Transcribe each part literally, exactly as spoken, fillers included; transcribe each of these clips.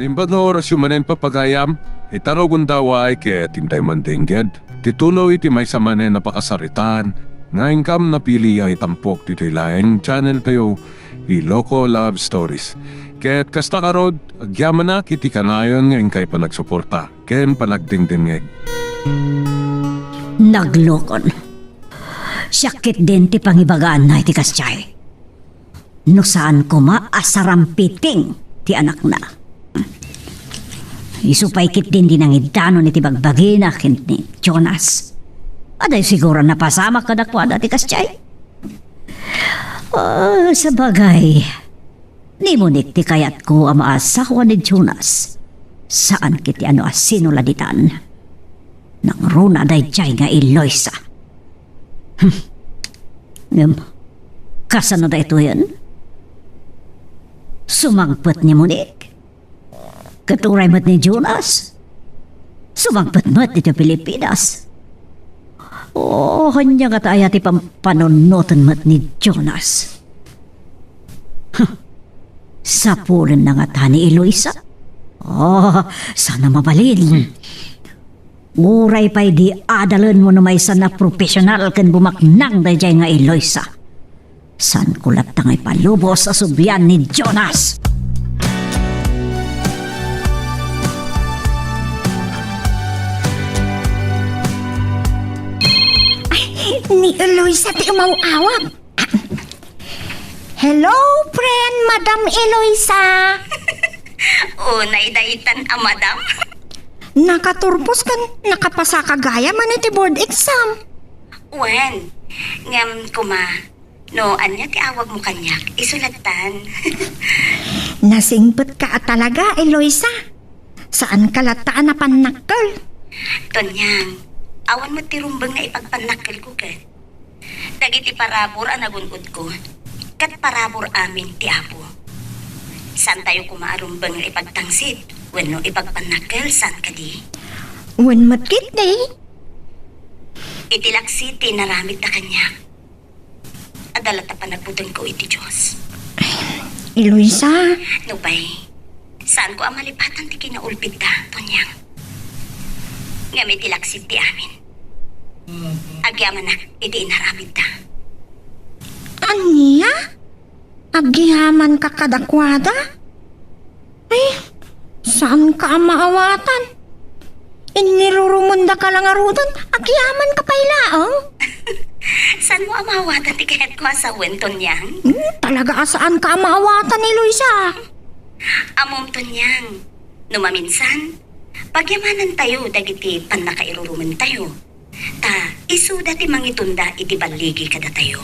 Imbag nga orasyo manen, papagayam, ita no gundaway ket intay man dengngeg ti tuloy ti maysa manen a pakasaritaan nga inkam napili a itampok ditoy laeng channel tayo, Iloko Love Stories. Ket kasta ngarud, agyamanak iti kanayon nga inkay panagsuporta ken panagdengdengngeg. Naglokon. Siak ketdin ti pangibagaanna iti kasdiay. No saan koma a sarampiting ti anakna. Isu pay ketdin ti nangiddanon iti bagbagina ken ni Jonas. Adda siguro a napasamak kadakuada ti kasdiay. Ah, sabagay, ni Monique ti kayatko a maasawa ni Jonas. Saan ketdi a no asino la ditan. Nangruna daydiay nga Eloisa. Hmm. Ngem, kasano daytoyen? Sumangpet ni Monique? Ket uray met ni Jonas? Sumangpet met ditoy Pilipinas. Oh, ania ngata aya ti pam-, panunoten met ni Jonas? Huh. Sapulenna ngata ni Eloisa? Oh, saan a mabalin. Uray pay di adalenmo no maysa a profesional ken bumaknang daydiay nga Eloisa. Saanko latta nga ipalubos a sublian ni Jonas. Ay, ni Eloisa ti umaw-awag. Hello, friend, Madam Eloisa. Unay daytan a madam. Nakaturpos ken nakapasaka gayam iti board exam. Wen, ngem koma, no ania ti awagmo kaniak, isu lattan. Nasingpetka a talaga, Eloisa. Saanka latta a napannakkel. Tonyang, awan met ti rumbeng nga ipagpannakkelko ket. Dagiti parabur a nagun-odko, ket parabur amin ti Apo. Saantayo koma a rumbeng nga ipagtangsit wenno ipagpannakkel, saan kadi? Wen met ketdi. Iti laksi ti inaramidda kaniak, adda latta panagbutengko iti Dios. Eloisa. Nupay, saanko a malipatan ti kinaulpitda, Tonyang. Ngem iti laksi ti amin, agyamanak iti inaramidda. Ania? Agyamanka kadakuada? Ay, saanka a maawatan. Inirurumendaka la ngaruden, agyamanka pay laeng? Saanmo a maawatan ti kayatko a sawen, Tonyang? Hmm, talaga a saanka a maawatan, Eloisa. Ammom, Tonyang, no maminsan, pagyamanantayo dagiti pannakairurumentayo. Ta isuda ti mangitunda iti balligi kadatayo.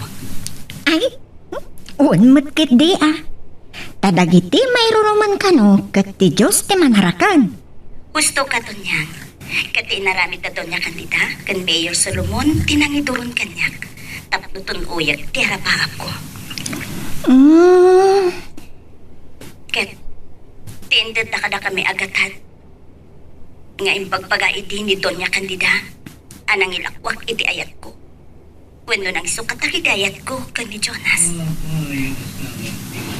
Ay, wen met ketdi a. Ta dagiti mairurumen kano ket ti Dios ti manaraken. Husto ka, Tonyang. Ket ti inaramid da Doña Candida ken Mayor Solomon ti nangiduron kaniak tapno tun-oyek ti arapaapko. Mm. Ket ti indedda kadakami a gatad nga imbagbaga idi ni Doña Candida a nangilakwak iti ayatko wenno nangisukatak iti ayatko ken ni Jonas.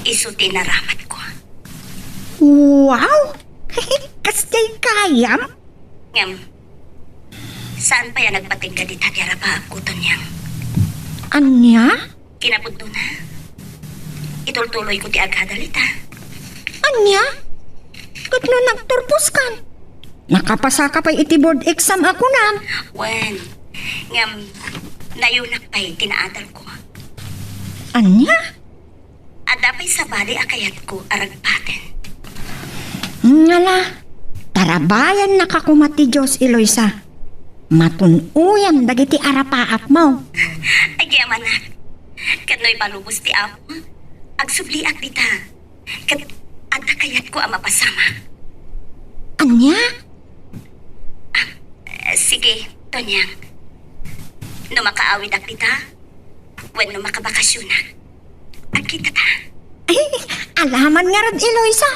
Isu ti inaramatko. Wow! Kasdiay gayam? Ngem, saan pay a nagpatingga dita ti arapaapko, Tonyang? Ania? Kinapudnona, itultuloyko ti agadal ita. Ania? Ket no nagturposkan? Nakapasaka pay iti board exam a kunam. Wen, ngem nayunak pay ti naadalko. Ania? Adda pay sabali a kayatko a ragpaten. Ngala, tarabayannaka koma ti Dios, Eloisa. Matun-oyam dagiti arapaapmo. Agyamanak. Ket no ipalubos ti Apo, agsubliak dita. Ket adda kayatko a mapasamak. Ania? Ah, eh, sige, Tonyang. No makaawidak dita, wenno makabakasionak, agkitata. Ay, alaman ngarud, Eloisa.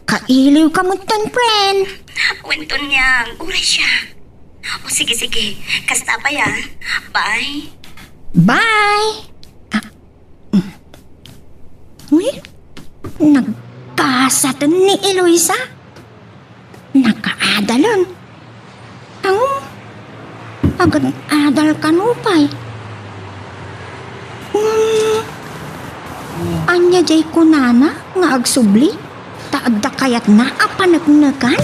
Kailiwka metten, friend. Wen, Tonyang, uray siak. O, sige, sige. Kasta pay, ah. Bye. Bye. Ah, mm. Uy, nagkasaten ni Eloisa. Adalen. Ang agad-adal kano pay. Hmm, ania jay kunana nga agsubli? Ta adda kayatna a paneknekan?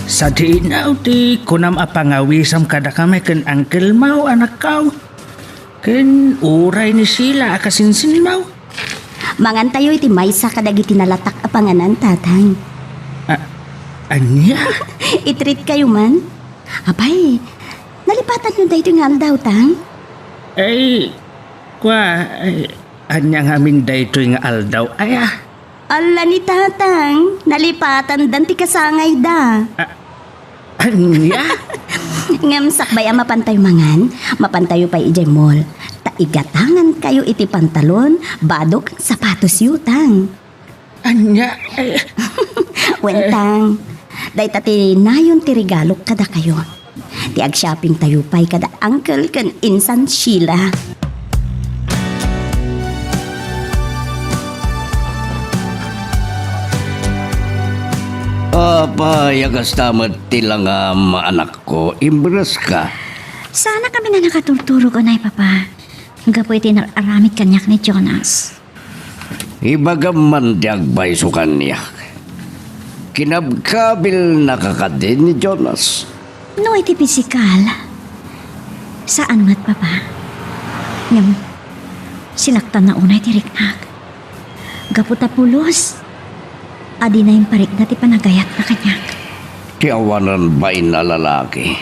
Sadino ti kunam a pangawisam kadakami ken Uncle Mau, anakko? Ken uray ni Sheila a kasinsinmaw? Mangantayo iti maysa kadagiti nalatak a panganan, Tatang. A-, ania? I-treat kayo man. Apay, nalipatanyo daytoy nga aldaw, Tang? Ay, kua, ay, ania ngamin daytoy nga aldaw, aya? Ala ni Tatang, nalipatandan ti kasangayda. A-, ania? Ngem sakbay a mapantayo mangan, mapantayo pay idiay mall. Ta igatangankayo iti pantalon, badok, sapatosyo, Tang. Ania? Ay. Wen, Tang, dayta ti nayon ti regalok kadakayo. Ti agshoppingtayo pay kada uncle ken insan Sheila. Apay, a kasta met ti langam, anakko, imbereska? Saanak a nakatulturog unay, Papa. Gapu iti naaramid kaniak ni Jonas. Ibagam man ti agpayso kaniak. Kinabkabilnaka kadi ni Jonas? No iti pisikal, saan met, Papa. Ngem, sinaktanna unay ti riknak. Gapu ta pulos a dina imparikna ti panagayatna kaniak. Ti awanan bain a lalaki.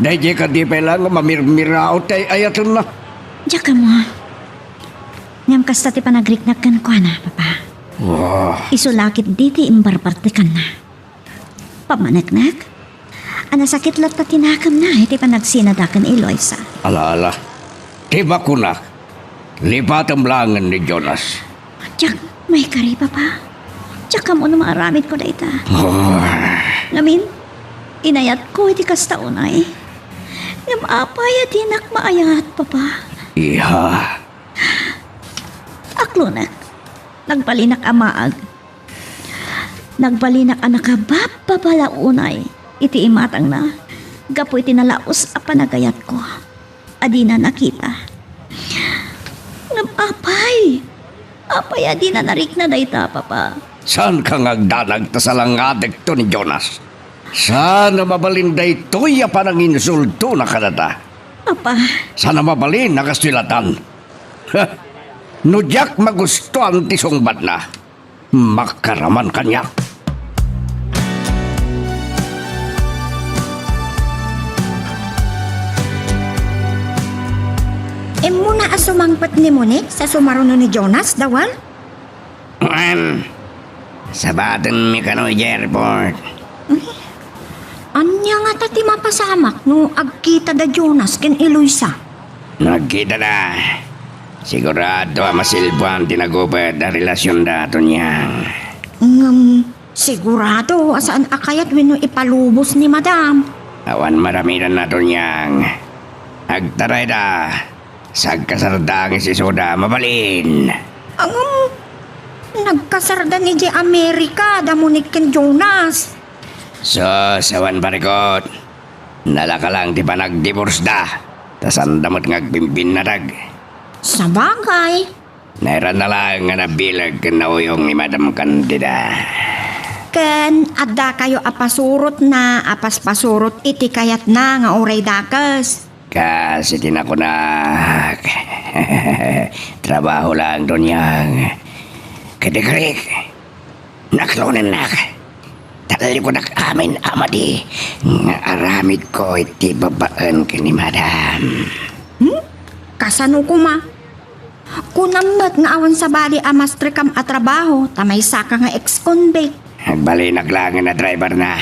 Daydiay kadi pay laeng a mamirmiraot ti ay-ayatenna. Diak ammo. Ngem kasta ti panagriknak kenkuana, Papa. Wah. Isu la ketdi ti imbarbartekanna. Pammaneknek a nasakit latta ti nakemna iti panagsinada ken Eloisa. Ala, ala. Ti bakunak, lipatem laengen ni Jonas. Diak maikari, Papa. Diak ammo no maaramidko dayta. Ah. Ngamin, inayatko iti kasta unay. Ngem apay a dinak maayat, Papa? Iha. Aklonek, nagbalinak a maag. Nagbalinak a nakababbabala unay iti imatangna gapu iti nalaus a panagayatko a dina nakita. Ngem apay? Apay a dina narikna dayta, Papa? Saanka nga agdanag ta salangadekto ni Jonas. Saan a mabalin daytoy a pananginsultona kadata. Papa. Saan a mabalin a kastoy latan. Ha? No diak magustuan ti sungbatna, makaraman kaniak. Immuna a sumangpet ni Monique sa sumaruno ni Jonas, Dawal? Wen, sabatenmi kano idiay airport. Ay, ania ngata ti mapasamak no agkita da Jonas ken Eloisa? No agkita da, sigurado a masilpuan ti nagupet a relasionda, Tonyang. Ngem, sigurado a saan a kayat wenno ipalubos ni Madam. Awan maramidanna, Tonyang. Agtarayda. Sagkasarda nga isuda, mabalin. Ngem, nagkasardan idiay Amerika da Monique ken Jonas. Sus, awan parikut. Nalaka lang ti panagdiborsda. Ta saanda met nga agpimpinnatag. Sabagay. Nairana laeng nga nabileg ken nauyong ni Madam Candida. Ken addakayo a pasurotna a paspasurot iti kayatna nga uray dakes. Kas iti nakunak, trabaho laeng, Donyang. Ket ikarik, naklonennak. Talikudak amin a madi nga aramidko iti babaen ken ni Madam. Hmm? Kasano koma? Kunam met nga awan sabali a mastrekam a trabaho ta maysaka nga ex-convict. Agbalinak laengen a driverna.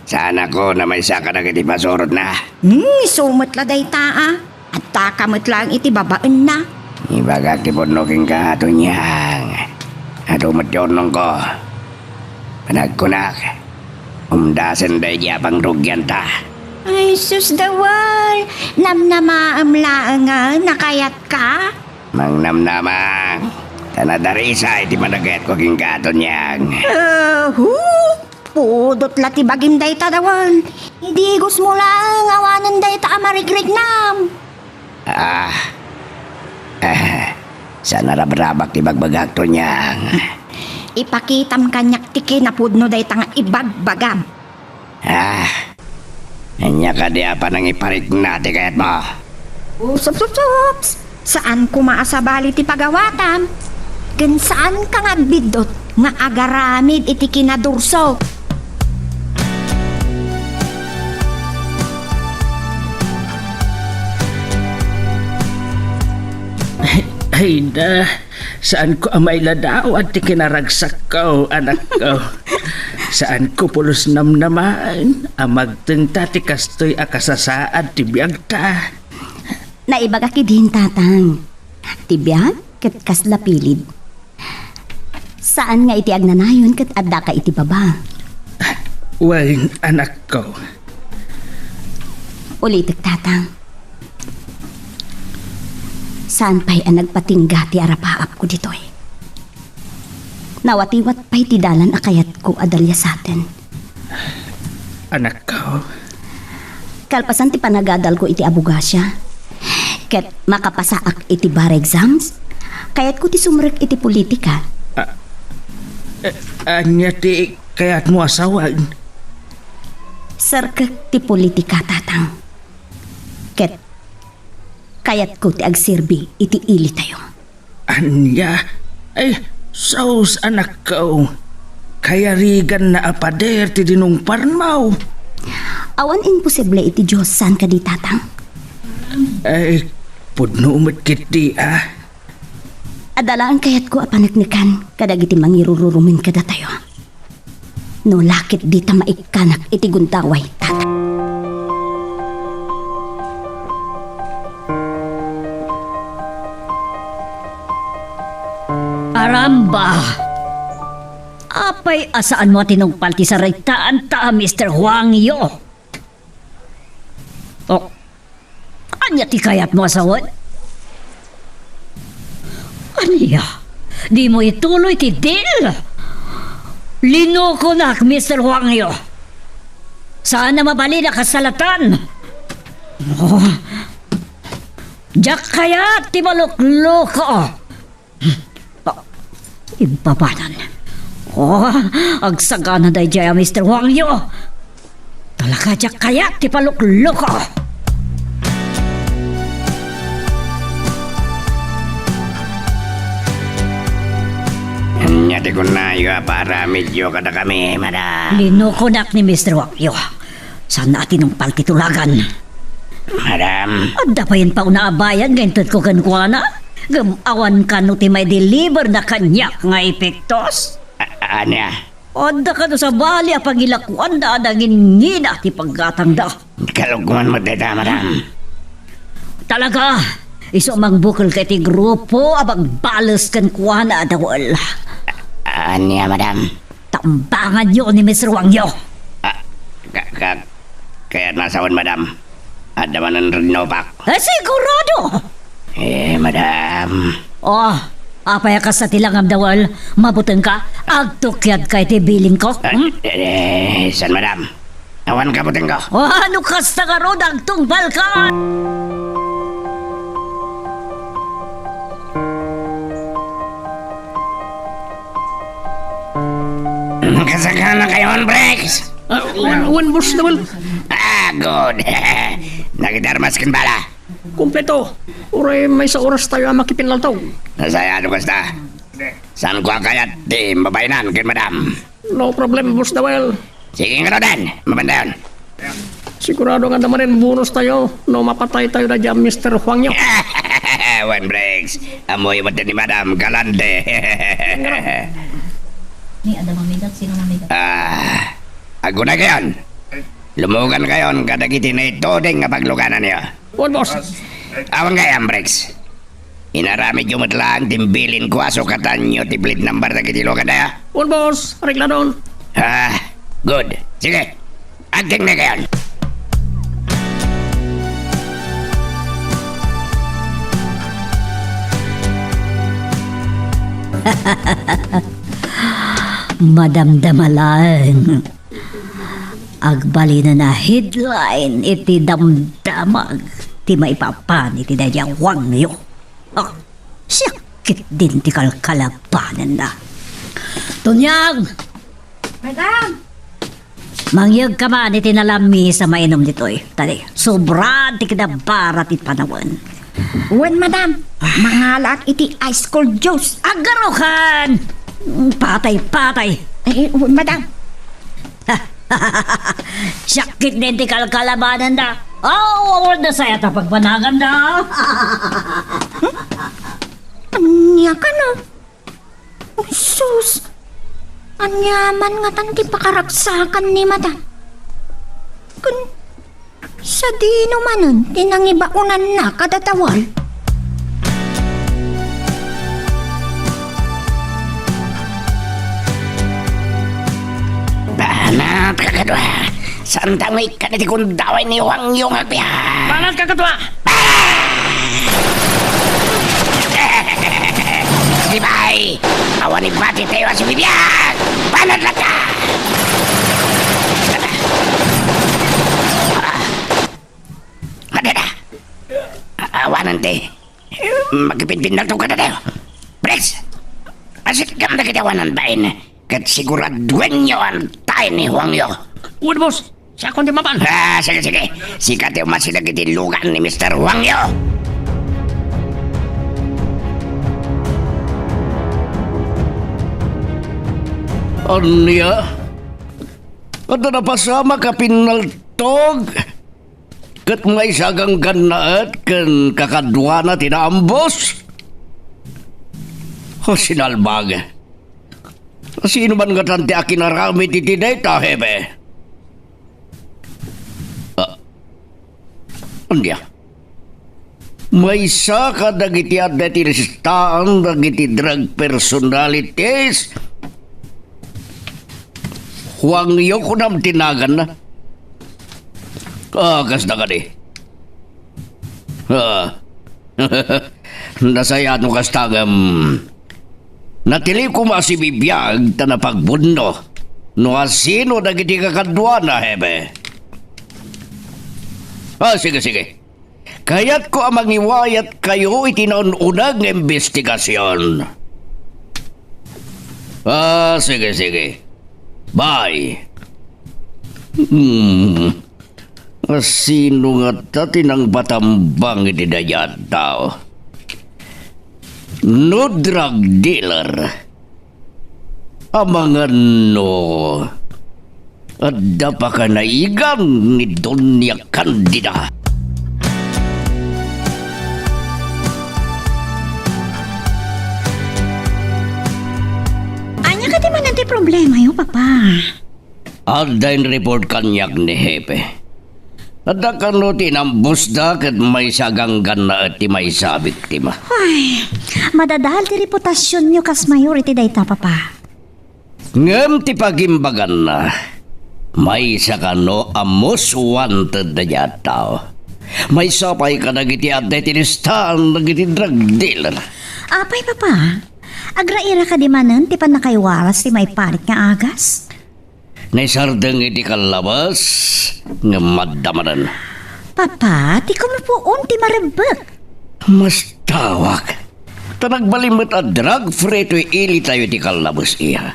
Saanakon a maysa kadagiti pasurotna. Hmm, isu met la dayta a. Addaka met laeng iti babaenna. Ibagak ti pudno kenka, Tonyang. Adu met ti urnongko. Panagkunak, umdasen daydi a pangrugianta. Ay, sus, Dawal! Namnamaem laengen a kayatka? Mangnamnama, ta nadarisay ti panagayatko kenka, Tonyang. Eh, hu? Pudot la ti bagim dayta, Dawel. Idigosmo laeng awanen dayta a marigriknam. Ah. Ah. Saan a rabrabak ti bagbagak, Tonyang. Ipakitam kaniak ti kinapudno dayta nga ibagbagam. Ah. Ania kadi a panangiparikna ti kayatmo? Ups, ups, ups, ups. Saan koma a sabali ti pagawatam. Ken saan ka nga agbiddut nga agaramid iti kinadurso. Ay, ay na, saanko a mailadawat ti kinaragsakko, anakko. Saanko pulos namnamaen a magtengta ti kastoy a kasasaad ti biagta. Naibagak idin, Tatang. Ti biag ket kasla pilid. Saan nga iti agnanayon ket addaka iti baba. Wen, anakko. Ulitek, Tatang. Saan pay a nagpatingga ti arapaapko ditoy. Nawatiwat pay ti dalan a kayatko a daliasaten. Anakko. Kalpasan ti panagadalko iti abogasia, ket makapasaak iti bar exams, kayatko ti sumrek iti politika. A-, eh, ania ti kayatmo a sawen? Serkek ti politika, Tatang. Ket kayatko ti agserbi iti ilitayo. Ania? Ay, sus, anakko. Kayariganna a pader ti dinungparmo. Awan imposible iti Dios, saan kadi, Tatang? Ay, pudno met ketdi, ah. Adda laeng kayatko a paneknekan kadagiti mangirururumen kadatayo. No la ket dita maikkanak iti gundaway, Tata. Aramba! Apay a saanmo a tinungpal ti saritaanta, Mister Huangyo? Oh, ania ti kayatmo a sawen? Ania? Dimo ituloy ti deal? Linukonak, Mister Huangyo. Saan a mabalin a kasalatan. Oh. Diak kayat ti malukloko. Oh, ibabanan. Oh, agsagana daydiay a Mister Huangyo. Talaga diak kayat ti palukloko. Ania ti kunayo a paaramidyo kadakami, madam? Linukonak ni Mister Huangyo. Saan a tinungpal ti tulagan. Madam. Adda payen pauna a bayad nga intedko kenkuana? Ngem awan kano ti maideliberna kaniak nga epektos? A-, ania? Adda kano sabali a pangilakuanda a nangingina ti paggatangda? Kalukwan met dayta, madam. Talaga, isu a mangbukelka iti grupo a magbales kenkuana, Dawel. A-, ania, madam? Tambanganyo ni Mister Huangyo. Ah, ka-, ka-, kayatna a sawen, madam. Adda manen rinnopak. Eh, sigurado! Eh, madam. Oh, apay a kasta ti langam, Dawel? Mabutengka? Agtukiadka iti bilinko? Ah, hmm? Eh, eh, saan, madam? Awan kabutengko. Oh, no kasta ngarud, agtungpalka! Kasagana kayon, Brex? Ah, wen, wen, boss, Dawel. Ah, good. Nagdarmas ken bala? Kompleto. Uray maysa oras tayo a makipinlaltaw. Nasaya no kasta. Saanko a kayat ti mabaenan ken madam? No problem, Boss Dawel. Sige ngaruden, mabandayon. Sigurado nga adda manen bonus tayo no mapatay tayo daydiay a Mister Huangyo. Wen, Brex. Ammoyo met ni madam, galante. Ni, adda mamigat, sino mamigat? Ah, agunay kayon. Lumugan kayon kadagiti naituding nga paglugananyo. Wen, boss. Awan gayam, Brex. Inaramidyo met laeng ti bilinko a sukatanyo ti plate number dagiti luganda. Wen, boss. Aregladon. Ah, good. Sige. Agtengnga kayon. Madamdama laeng. Agbalinen a headline iti damdamag ti maipapan iti daydiay Wangyo. Ah, siak ketdin ti kalkalabanenna. Tonyang! Madam! Mangyegka man iti nalamisa a mainum ditoy. Tadi, sobra ti kinabara ti panawen. Wen, madam. Mangalaak iti ice cold juice. Agarukan! Patay, patay! Eh, wen, madam. Siak ketdin ti kalkalabanenda. Aw, awan da sayat a pagbanaganda. Ania kano? Sus! Ania man ngatan ti pakaragsakan ni madam? Kun sadino manen ti nangibaonanna kada tawal? Banat, kakadua! Saan ta nga ikkan iti gundaway ni Wangyo nga agbiag? Banat, kakadua! Sibay! Awan ibati tayo a sibibiag! Banat latta! Adada! Awanan ti makipinpinnalto kada tayo! Pres! Asit kam dagiti awanan bain ket siguraduenyo a tayo ni Wangyo! Wen, boss! Siakon ti mapan. Ah, sige, sige. Sika ti umasideg iti lugan ni Mister Wangyo. Ania? Adda napasamak a pinnaltog? Ket maysa a ganggannaet ken kakaduana ti naambos? O, sinalbag. Sino man ngatan ti akinaramid iti dayta, Hepe? Ah, ania? Maysa kadagiti adda iti listaan dagiti drug personalities? Wangyo kunam ti naganna? Ah, kasta kadi. Ah. Nasayaat no kasta ngem natiliw koma a sibibiag ta napagbunno no asino dagiti kakaduana, Hepe. Ah, sige, sige. Kayatko a mangiwayat kayo iti naun-uneg nga imbestigasion. Ah, sige, sige. Bye. Hmm. Asino ngata ti nangbatambang iti dayta a tao? No drug dealer, amangan no adda pakanaigan ni Doña Candida. Ania kadi manen ti problemayo, Papa? Adda in-report kaniak ni Hepe. Adda kano ti inambosda ket maysa a ganggannaet ti maysa a biktima. Ay, madadael ti reputasionyo kas mayor iti dayta, Papa. Ngem ti pagimbaganna, maysa kano a most wanted dayta a tao. Maysa pay kadagiti adda iti listaan dagiti drug dealer. Apay, Papa? Agraira kadi manen ti pannakaiwaras ti maiparit nga agas? Naisardeng iti kallabes, ngem adda manen. Papa, ti kumupuon ti marebbek. Mastawak. Ta nagbalin met a drug-free toy ilitayo iti kallabes, iya.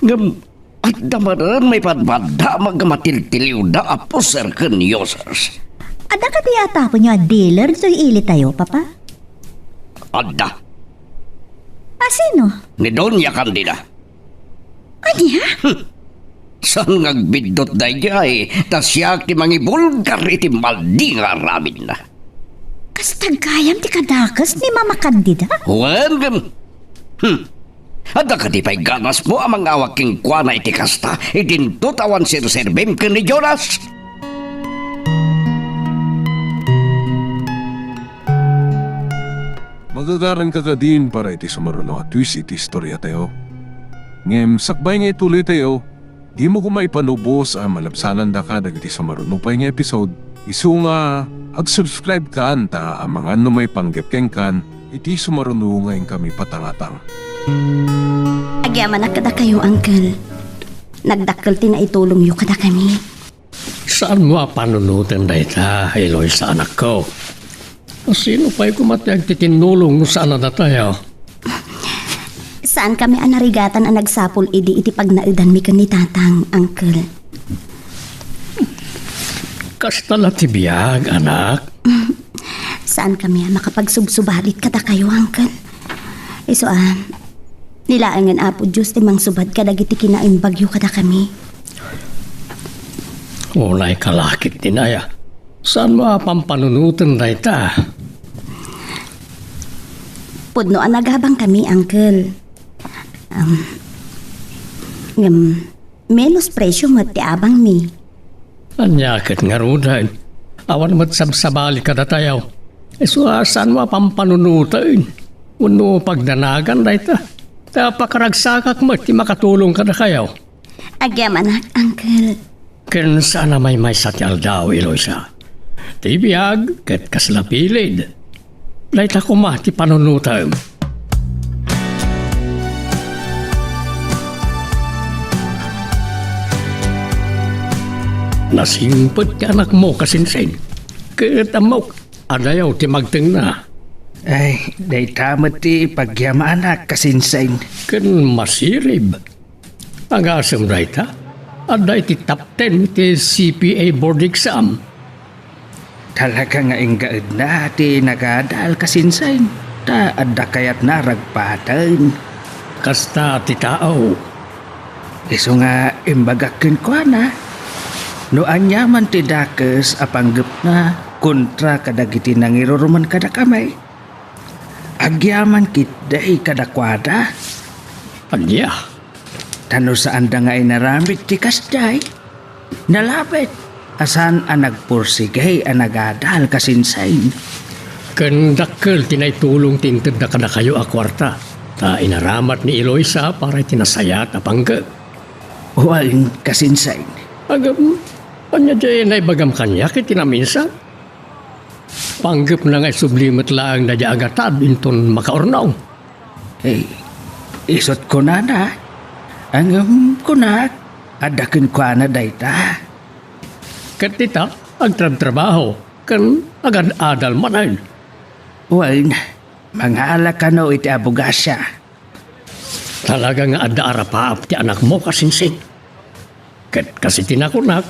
Ngem adda manen maipadpadamag a matiltiliwda a poser ken users. Adda kadi atapenyo a dealer toy ilitayo, Papa? Adda. Asino? Ni Doña Candida. Ania? Hmm. Saan nga agbiddut daydiay, ta siak ti mangibulgar iti maldi nga aramidna. Kasta gayam ti kadakes ni Mama Candida? Wen, ngem, hmm. Adda kadi pay ganasmo a mangawag kenkuana iti kasta, idinto ta awan serserbim ken ni Jonas? Magagaranka kadin para iti sumaruno a twist iti istoriatayo. Ngem sakbay nga ituloytayo, dimo koma ipanubos a malabsanandaka dagiti sumaruno pay nga episode, isu nga ag-subscribe kan ta amangan no maipanggep kenkan iti sumaruno nga inkami patangatang. Agyamanak kadakayo, Uncle. Nagdakkel ti naitulongyo kadakami. Saanmo a panunoten dayta, Eloisa, anakko. Sino pay koma ti agtitinnulong no saan a datayo? Saankami a narigatan a nagsapul idi iti pagnaedanmi ken ni Tatang, Uncle. Kasta la ti biag, anak. Saankami a makapagsubsubalit kadakayo, Uncle. Isu a, ni laengen Apo Dios ti mangsubad kadagiti kinaimbagyo kadakami. Unay kalakit ti naya. Saanmo a pampanunoten dayta? Pudno a nagabangkami, Uncle. Um, ngem, menos presyo met ti abangmi. Ania ket ngaruden? Awan met sabsabali kadatayo. Isu a saanmo a pampanunoten wenno pagdanagan dayta. Ta pakaragsakak met ti makatulong kadakayo. Agyamanak, Uncle. Ken saan a maymaysa ti aldaw, Eloisa. Ti biag ket kasla pilid. Dayta koma ti panunotem. Nasingpet ti anakmo, Kasinsing. Ket ammok, adayo ti magtengna. Ay, dayta met ti pagyamanak, Kasinsing. Ken masirib. Agasem dayta, adda iti top ten iti C P A board exam. Talaga nga inggaedna ti nagadal, Kasinsing, ta adda kayatna a ragpaten. Kasta ti tao. Isu nga imbagak kenkuana, no aniaman ti dakes a panggepna kontra kadagiti nangiruruman kadakami, agyaman ketdi kadakuada. Ania? Ta no saanda nga inaramid ti kasdiay, nalabit a saan a nagpursigi a nagadal, Kasinsing. Ken dakkel ti naitulong ti intedda kadakayo a kuarta, ta inaramat ni Eloisa para iti nasayaat a panggep. Wen, Kasinsing. Agam, ania diay naibagam kaniak iti naminsan? Panggepna nga isubli met laeng daydiay a gatad inton makaurnong. Eh, isut' kunana, ngem kunak, adda kenkuana dayta. Ket ita, agtrabtrabaho, ken agad-adal manen. Wen, mangala kano iti abogasia. Talaga nga adda arapaap ti anakmo, Kasinsing. Ket kas iti nakunak,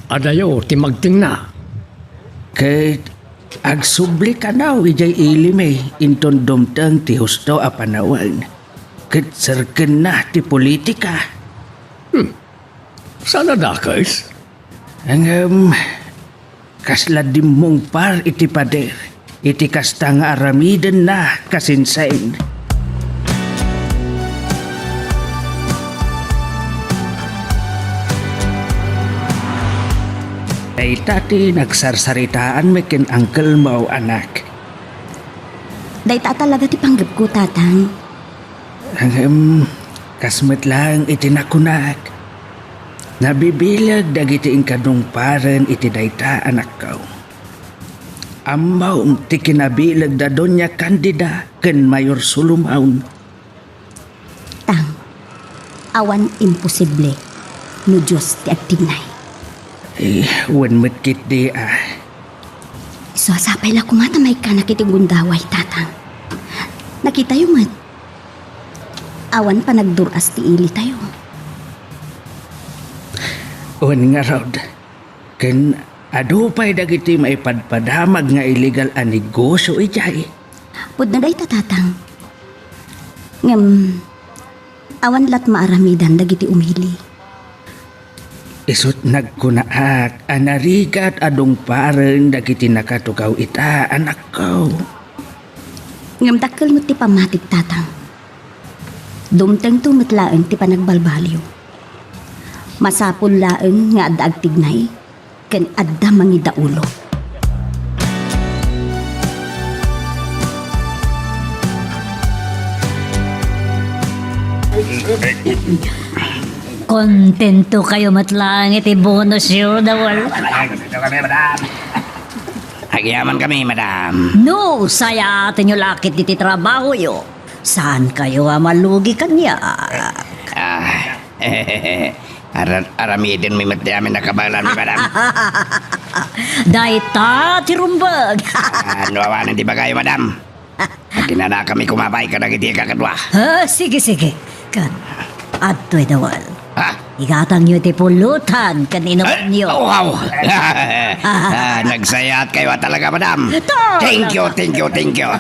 adayo ti magtengna. Ket agsubli kano idiay ilimi inton dumteng ti husto a panawen, ket serkenna ti politika. Hmm. Saan a dakes? Ngem, kasla dimmungpar iti pader iti kasta nga aramidenna, Kasinsing. Dayta ti nagsarsaritaanmi ken uncle mo, anak. Dayta talaga ti panggepko, Tatang. Ngem, kas met laeng iti nakunak, nabibileg dagiti inkadungparen iti dayta, anakko. Ammom ti kinabileg da Doña Candida ken Mayor Solomon. Tang, awan imposible no Dios ti agtignay. Eh, wen met ketdi a. Isu a sapay la koma ta maikkanak iti gundaway, Tatang. Nakitayo met. Awan panagdur-as ti ilitayo. Wen ngarud, ken adu pay dagiti maipadpadamag nga illegal a negosyo idiay. Pudno dayta, Tatang. Ngem, awan lat maaramidan dagiti umili. Isut' nagkunaak a narigat a dungparen dagiti nakatugaw ita, anakko. Ngem dakkel met ti pammatik, Tatang. Dumtengto met laeng ti panagbalbaliw. Masapul laeng nga adda agtignay ken adda mangidaulo. Kontento kayo met laeng iti bonus yo, Dawal? Agyaman kami, madam. No, sayaatenyo la ketdi ti trabahoyo. Saan kayo a malugi kaniak? Ah, aram-, aramiden mi met ti amin a kabaelan mi, madam. Dayta ti rumbeg. Ah, no awanen ti ibagayo, madam. Akinanakami kumapay kadagiti kakadua. Ah, sige, sige. Kan, adtoy dawal. Ha? Igatangyo ti pulutan ken inumanyo. Eh, wow! Ah, nagsayaat kayo talaga, madam. To, Thank you, talaga. thank you, thank you.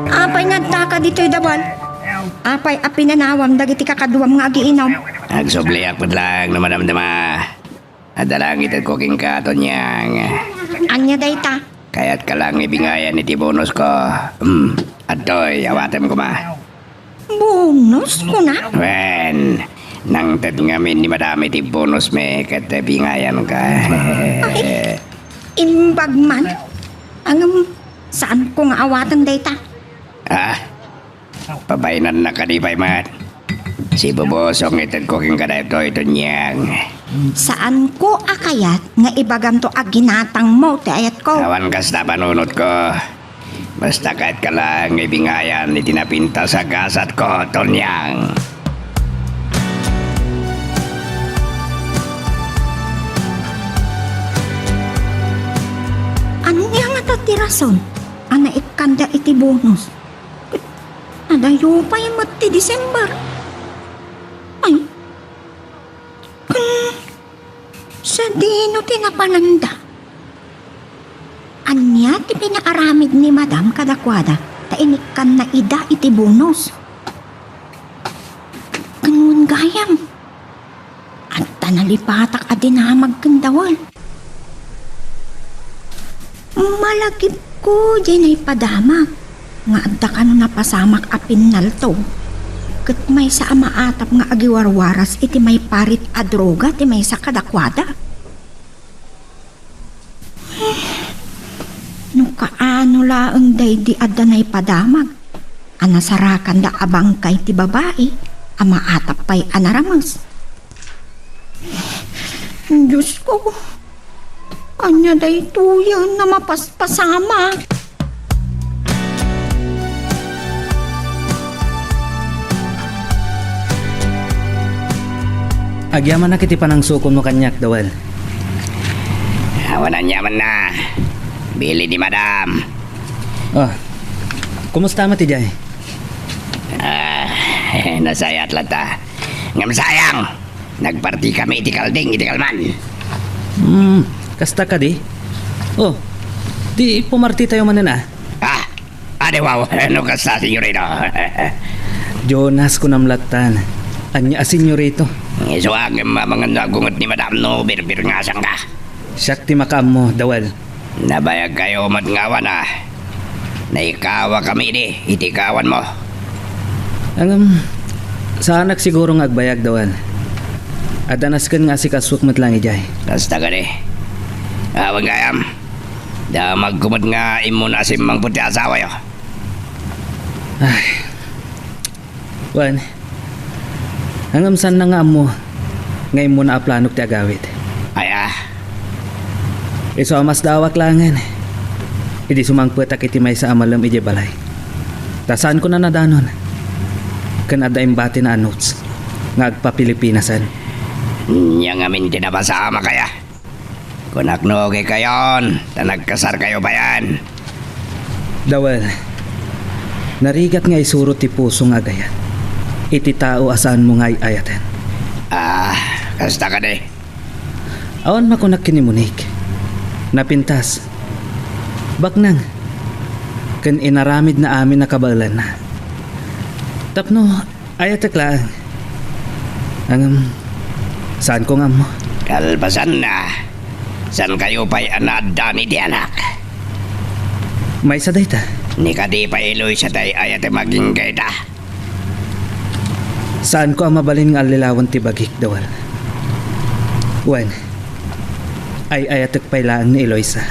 Apay nga addaka ditoy dawal? Apay a pinanawam dagiti kakaduam nga agiinom? Agsubliak met laeng no madamdama. Adda laeng itedko kenka, Tonyang. Ania dayta? Kayatka laeng nga ibingayan iti bonusko. Hmm, adtoy, awatem koma. Bonus, kuna? Wen, nangted ngamin ni madam iti bonus mi ket bingayanka. Ay, imbag man. Ngem, saanko nga awaten dayta. Ah, Pabainanna kadi pay met. Sibubusong itedko kenka daytoy, Tonyang. Saanko a kayat nga ibagamto a ginatangmo ti ayatko. Awan kasta panunotko. Basta kayatka laeng nga ibingayan iti napintas a gasatko, Tonyang. Ania ngata ti rason a naikkanda iti bonus? Adayo pay met ti December. Ay. Ken sadino ti napananda? Ania ti pinaaramid ni Madam kadakuada ta inikkanna ida iti bonus? Ken wen gayam, adda nalipatak a dinamag ken dawel. Malagipko diay naipadamag nga adda kano napasamak a pinnalto ket maysa a maatap nga agiwarwaras iti maiparit a droga ti maysa kadakuada. No kaano laeng daydi adda naipadamag a nasarakanda a bangkay ti babai a maatap pay a narames. Diosko, ania daytoyen a mapaspasamak? Agyamanak iti panangsukonmo kaniak, Dawel. Awan aniamanna. Bili ni Madam. Oh, kumusta met idiay? Ah, nasayaat latta. Ngem sayang, nagpartikami iti kalding iti kalman. Hmm, kasta kadi? Oh, di pumartitayo manen a? Ah, adi wow, no kasta, senyorito. Jonas, kunam lattan. Ania a senyorito? Isu a ngem amangan no agunget ni Madam no birbirngasangka. Siak ti makaammo, Dawel. Nabayagkayo met nga awan a. Naikawakami idi iti kawanmo. Ngem, saanak siguro nga agbayag, Dawel. Adda nasken nga asikasuek met laeng idiay. Kasta kadi. Awan gayam. Damagko met nga immuna a simmangpet ti asawayo. Ay. Wen, ngem saanna nga ammo nga immuna a planok ti agawid. Aya? Isu a masdaawak laengen idi sumangpetak iti maysa a malem idiay balay. Ta saanko a nadanon. Ken adda imbatina a notes nga agpa-Pilipinasen. Ania ngamin ti napasamak aya? Kunak no okay kayon, ta nagkasarkayo payen. Dawel, narigat nga isuro ti puso nga agayat iti tao a saanmo nga ay-ayaten. Ah, kasta kadi. Awan makunak ken ni Monique. Napintas. Baknang. Ken inaramidna amin a kabaelanna. Tapno ayatek laeng. Ngem, saanko nga ammo. Kalpasanna, saankayo pay a naaddan iti anak? Maysa dayta. Ni kadi pay Eloisa ti ay-ayatem agingga ita? Saanko a mabalin nga allilawen ti bagik, Dawel. Wen, ay-ayatek pay laeng ni Eloisa.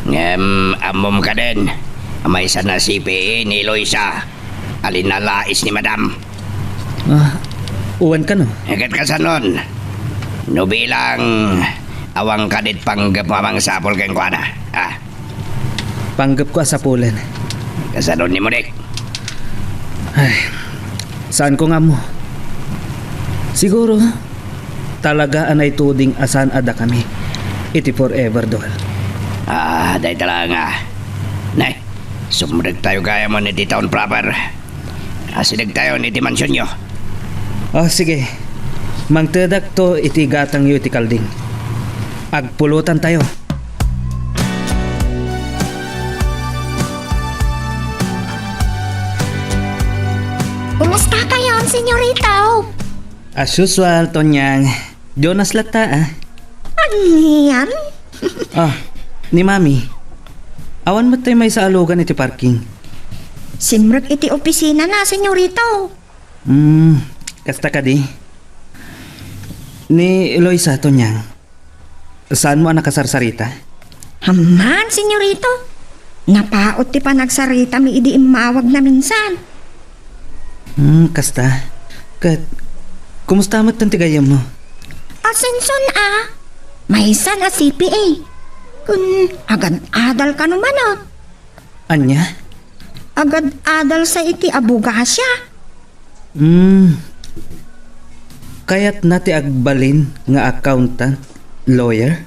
Ngem, ammom kadin a maysa a C P A ni Eloisa a linalais ni Madam. Ah, wen kano? Ket kasanon, No bilang, awan kadi panggepmo a mangsapul kenkuana, a? Panggepko a sapulen. Kasano ni Monique? Ay, saanko nga ammo. Siguro, talaga a naituding a saan a dakami iti forever doll. A, dayta laeng a. Ne, sumrektayo gayam iti town proper. Asidegtayon iti mansionyo. O, sige. Mangtedakto iti gatangyo iti kalding. Agpulotantayo. Kumusta kayon, senyorito? As usual, Tonyang. Jonas latta, a. Anian? A, ni Mami. Awan met tay maysa a lugan iti parking. Simrek iti opisinana, senyorito. Hmm, kasta kadi? Ni Eloisa, Tonyang, saanmo a nakasarsarita? Amman, senyorito. Napaut ti panagsaritami idi immawagna minsan. Hmm, kasta. Ket, kumusta met ti gayyemmo? Asenson a. Maysan a C P A. Ken agad-adal kano manen. Ania? Agad-adal sa iti abogasia. Hmm. Kayatna ti agbalin nga accountant, lawyer?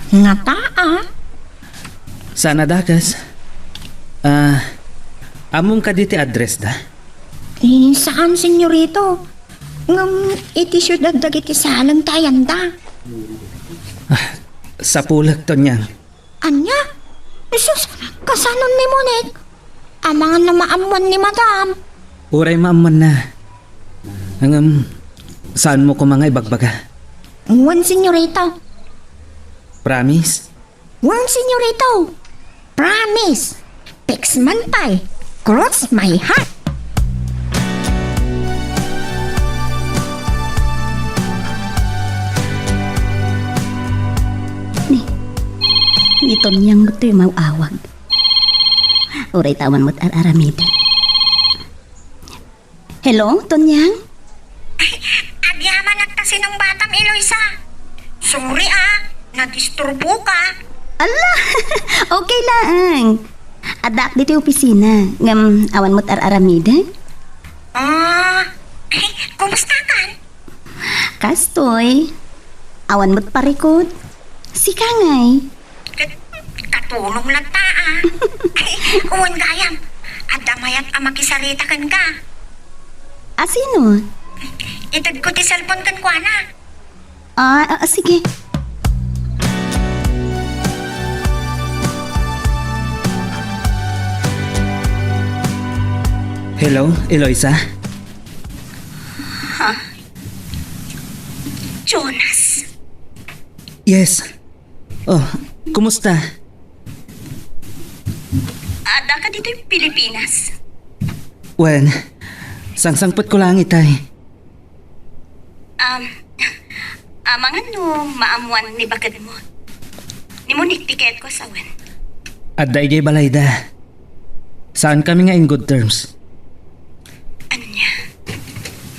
Ngata, a? Saan a dakes. A, ammom kadi ti addressda? E, saan, senyorito. Ngem iti siudad dagiti saleng ti ayanda. A, sapulek, Tonyang. Ania? Sus, kasano ni Monique? Amangan a maammoan ni Madam. Uray maammoanna. Ngem, saanmo koma nga ibagbaga? Wen, senyorito. Promise? Wen, senyorito. Promise. Fix man pay. Cross my heart. Ni, ni Tonyang met toy maawag. Uray ta awan met ar-aramiden. Hello, Tonyang? Ay, agyamanak ta sinungbatam, Eloisa. Sorry, a. Nadisturboka. Ala! Okay laeng. Addaak ditoy opisina. Ngem awan met ar-aramiden? A, ay, kumustakan? Kastoy, awan met parikut. Sika ngay? Ket katulong latta, a. Ay, wen gayam, adda mayat a makisarita kenka. A sino? Itedko ti cellphone kenkuana. A, a, a, sige. Hello, Eloisa? Ha? Jonas? Yes. O, kumusta? Addaka ditoy Pilipinas? Wen, sangsangpetko laeng itay. Um, amangan no maammoan ni bakedmo. Ni Monique ti kayatko a sawen. Adda idiay balayda. Saankami nga in good terms. Ania?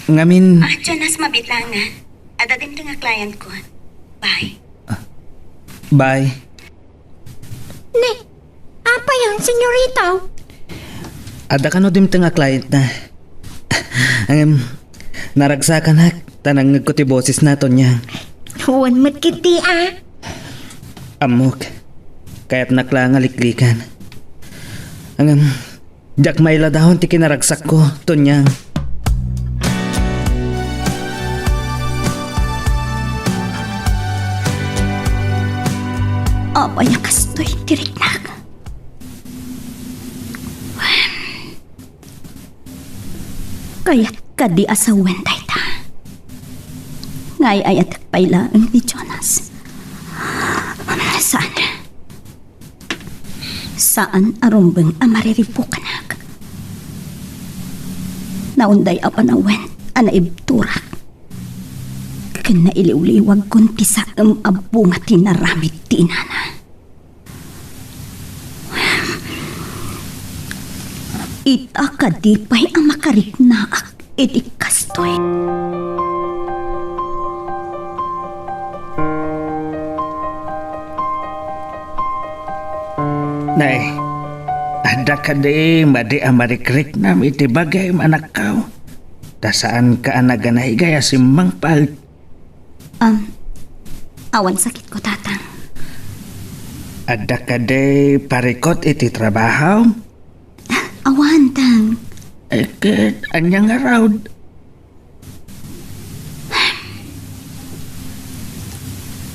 Ngamin. A, Jonas, mabiit laeng a. Adda dimteng a clientko. Bye. A, bye. Ni, apay a, senyorito? Adda kano dimteng a clientna? Ngem, naragsakanak ta nangngegko ti bosesna, Tonyang. Wen met ketdi a. Ammok, kayatnak laeng a liklikan. Ngem, diak mailadawan ti kinaragsakko, Tonyang. Apay a kastoy ti riknak? Kayat kadi a sawen dayta? Ngay-ayatek pay laeng ni Jonas. Saan. Saan a rumbeng a mariribukanak. Naunday a panawen a naibturak ken nailiwliwagkon ti saem a bunga ti naramid ti inana. Ita kadi pay a makariknaak iti kastoy? Nay, adda kadi madi a marikriknam iti bagim, anakko? Ta saanka a naganaygay a simmangpet. Um, awan sakitko, Tatang. Adda kadi parikut iti trabahom? Awan, Tang. Eh, ket ania ngarud?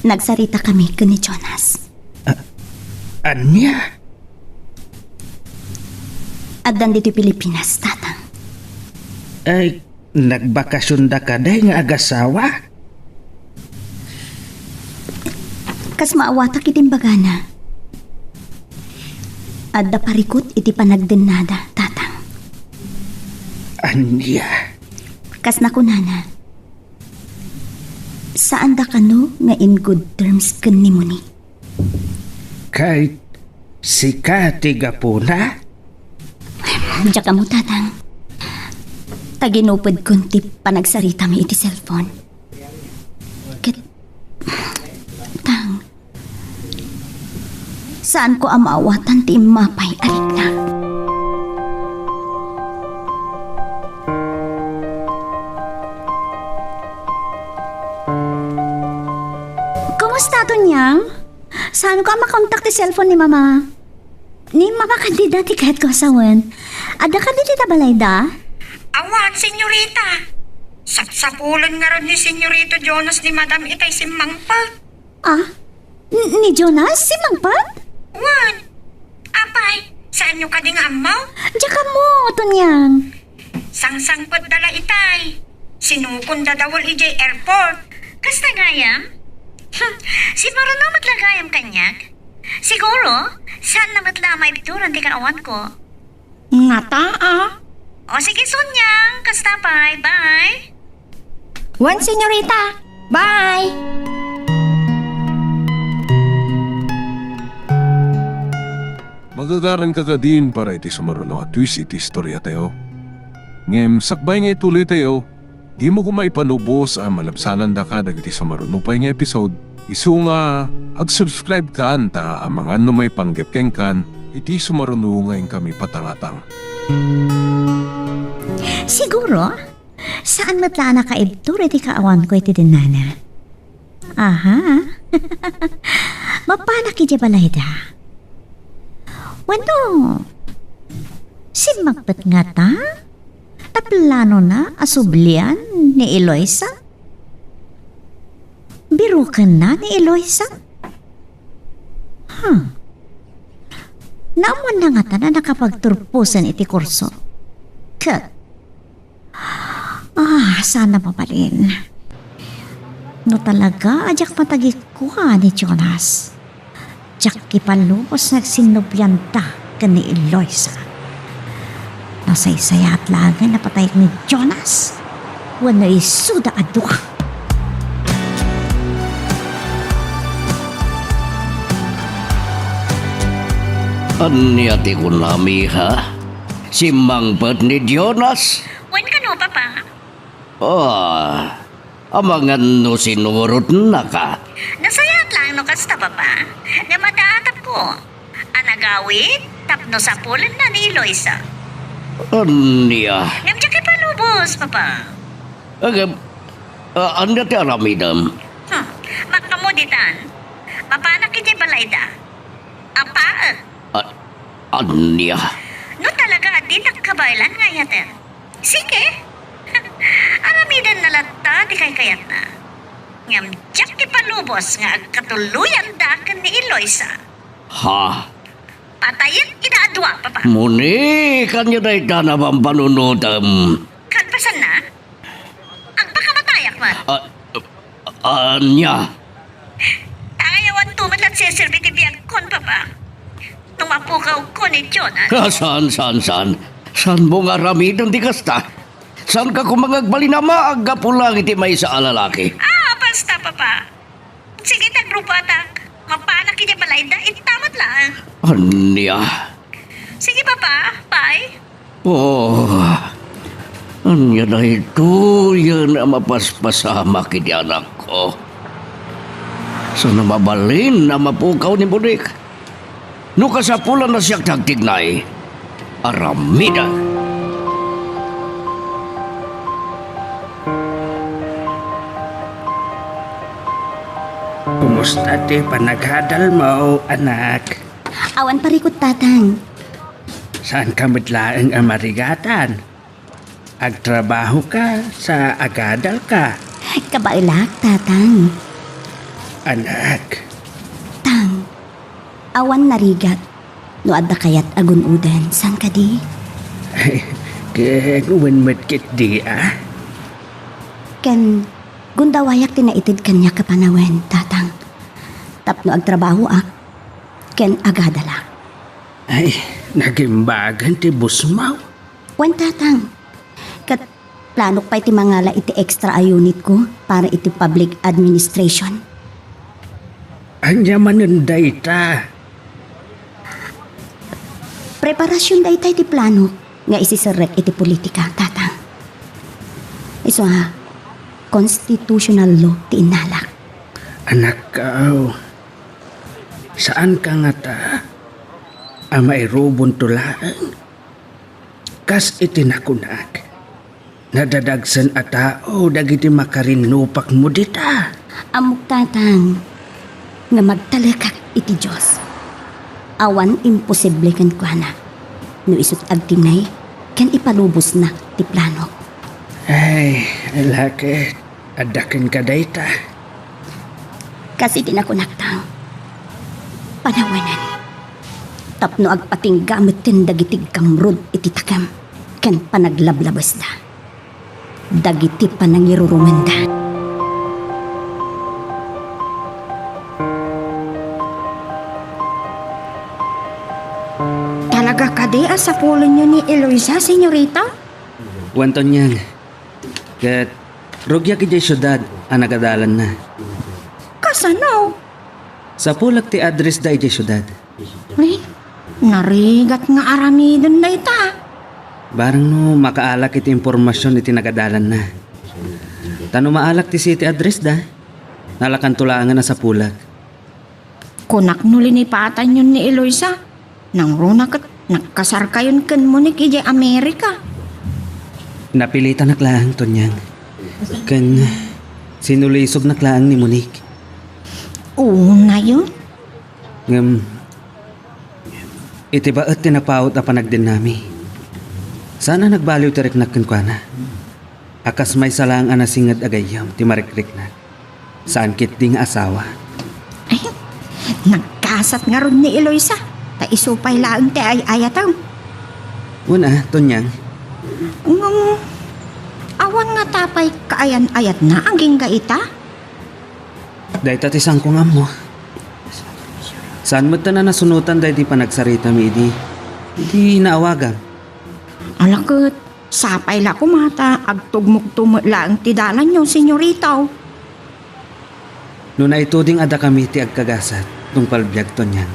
Nagsaritakami ken ni Jonas. A-, ania? Addan ditoy Pilipinas, Tatang. Ay, nagbakasionda kadi nga agasawa? Kas maawatak iti imbagana, adda parikut iti panagdennada, Tatang. Ania? Kas nakunana, saanda kano nga in good terms ken ni Monique. Ket sika ti gapuna? Diak ammo, Tatang. Ta ginupedkon ti panagsaritami iti cellphone. Ket, Tang, saanko a maawatan ti immapay a riknak. Kumusta, Tonyang? Saanko a makontak ti cellphone ni Mama? Ni Mama kadi dayta ti kayatko a sawen. Adda kadi dita balayda? Awan, senyorita. Sapsapulen ngarud ni Senyorito Jonas ni Madam itay simmangpet. Ah? N-, ni Jonas? Simmangpet? Wen. Apay, saanyo kadi nga ammo? Diak ammo, Tonyang. Sangsangpetda la itay. Sinukonda dawen idiay airport. Kasta gayam? Hmm, simmaruno met la gayam kaniak. Siguro, saanna met la a maibturan ti kaawanko. Ngata, a? O sige, Sonyang. Kasta pay. Bye. Wen, senyorita. Bye. Magagaranka kadin para iti sumaruno a twist iti istoriatayo. Ngem sakbay nga ituloytayo, dimo koma ipalubos a malabsanandaka dagiti sumaruno pay nga episode. Isu nga ag-subscribe kan ta amangan no maipanggep kenkan iti sumaruno nga inkami patangatang. Siguro, saan met la a nakaibtur iti kaawanko iti dennana. Aha. Mapanak idiay balayda. Wenno, simmangpet ngata? Ta planona a sublian ni Eloisa? Birukenna ni Eloisa? Hmm. Naammoanna ngata a nakapagturposen iti kurso. Ket, ah, saan a mabalin. No talaga a diak matagikua ni Jonas, diak ipalubos nga agsinnublianda ken ni Eloisa. Nasaysayaat laengen a patayak ni Jonas wenno isuda a dua. Ania ti kunam, iha? Simmangpet ni Jonas? Wen kano, Papa. Ah, amangan no sinurotnaka. Nasayaat laeng no kasta, Papa. Ngem adda atapko a nagawid tapno sapulenna ni Eloisa. Ania? Ngem diak ipalubos, Papa. Ngem, a-, ania ti aramidem? Hmm, makamuditan. Mapanak idiay balayda. Apa? A-, ania? No talaga a dinak kabaelan nga ayaten, sige. Aramidenna latta ti kaykayatna. Ngem diak ipalubos nga agkatuloyanda ken ni Eloisa. Ha? Patayek ida a dua, Papa. Moni, ania dayta a pammanunotem? Kalpasanna, agpakamatayak met. A-, ania? Tangay awanto met la ti serserbi ti biagkon, Papa. No mapukawko ni Jonas. Ah, saan, saan, saan? Saanmo nga aramiden ti kasta? Saanka koma nga agbalin a maag gapu laeng iti maysa a lalaki? Ah, basta, Papa. Sige, ta agrupatak. Mapanak idiay balayda, ita met laeng. Ania? Sige, Papa. Bye. Oh, ania daytoyen a mapaspasamak iti anakko? Saan a mabalin a mapukaw ni Monique? No kasapulan a siak ti agtignay, aramidek. Kumusta ti panagadalmo, anak? Awan parikut, Tatang. Saanka met laeng a marigatan? Agtrabahoka sa agadalka. Kabaelak, Tatang. Anak. Tang, awan narigat. No adda kayat a gun-oden, saan kadi? Ken wen met ketdi a? Ken gundawayak ti naited kaniak a panawen, Tatang. Tapno agtrabahoak ken agadalak. Ay, nagimbagan ti busmaw. Wen, Tatang. Ket planok pay ti mangala iti extra a unit ko para iti public administration. Ania manen dayta? Preparasion dayta iti planok nga isiserrek iti politika, Tatang. Isu a, constitutional law ti innalak. Anak, aw, saanka ngata a mairubonto laeng? Kas iti nakunak, nadadagsen a tao dagiti makarinnupakmo dita. Ammok, Tatang, nga magtalekak iti Dios. Awan imposible kenkuana no isut' agtinnay ken ipalubosna ti planok. Ay, lakay, adda kenka dayta. Kas iti nakunak, Tang, panawenen tapno agpatingga metten dagiti gamrud iti takem ken panaglablabesda dagiti panangirurumenda. Talaga kadi a sapulenyo ni Eloisa, senyorita? Wen, Tonyang. Ket rugiak idiay siudad a nagadalanna. Kasano? Sapulek ti addressda idiay siudad. Ay, narigat nga aramiden dayta. Barang no makaalak iti impormasion iti nagadalanna. Ta no maalak ti city addressda, nalakanto laengen a sapulek. Kunak no linipatanyon ni Eloisa, nangruna ket nagkasarkayon ken Monique idiay Amerika. Napilitanak laeng, Tonyang. Ken sinulisognak laeng ni Monique. Unayon? Ngem, iti baet ti napaut a panagdennami, saan a nagbaliw ti riknak kenkuana. A kas maysa laeng a nasinged a gayyem ti marikriknak. Saan ketdi nga asawa. Ay, nagkasat ngarud ni Eloisa, ta isu pay laeng ti ay-ayatem. Wen a, Tonyang. Ngem, awan ngata pay kaayan-ayatna agingga ita? Dayta ti saanko nga ammo. Saan metten a nasunotan daydi panagsaritam idi, idi naawagam. Ala ket, sapay la koma ta agtugmokto met laeng ti dalanyo, senyorito. No naituding a dakami ti agkagasat tungpal biag, Tonyang,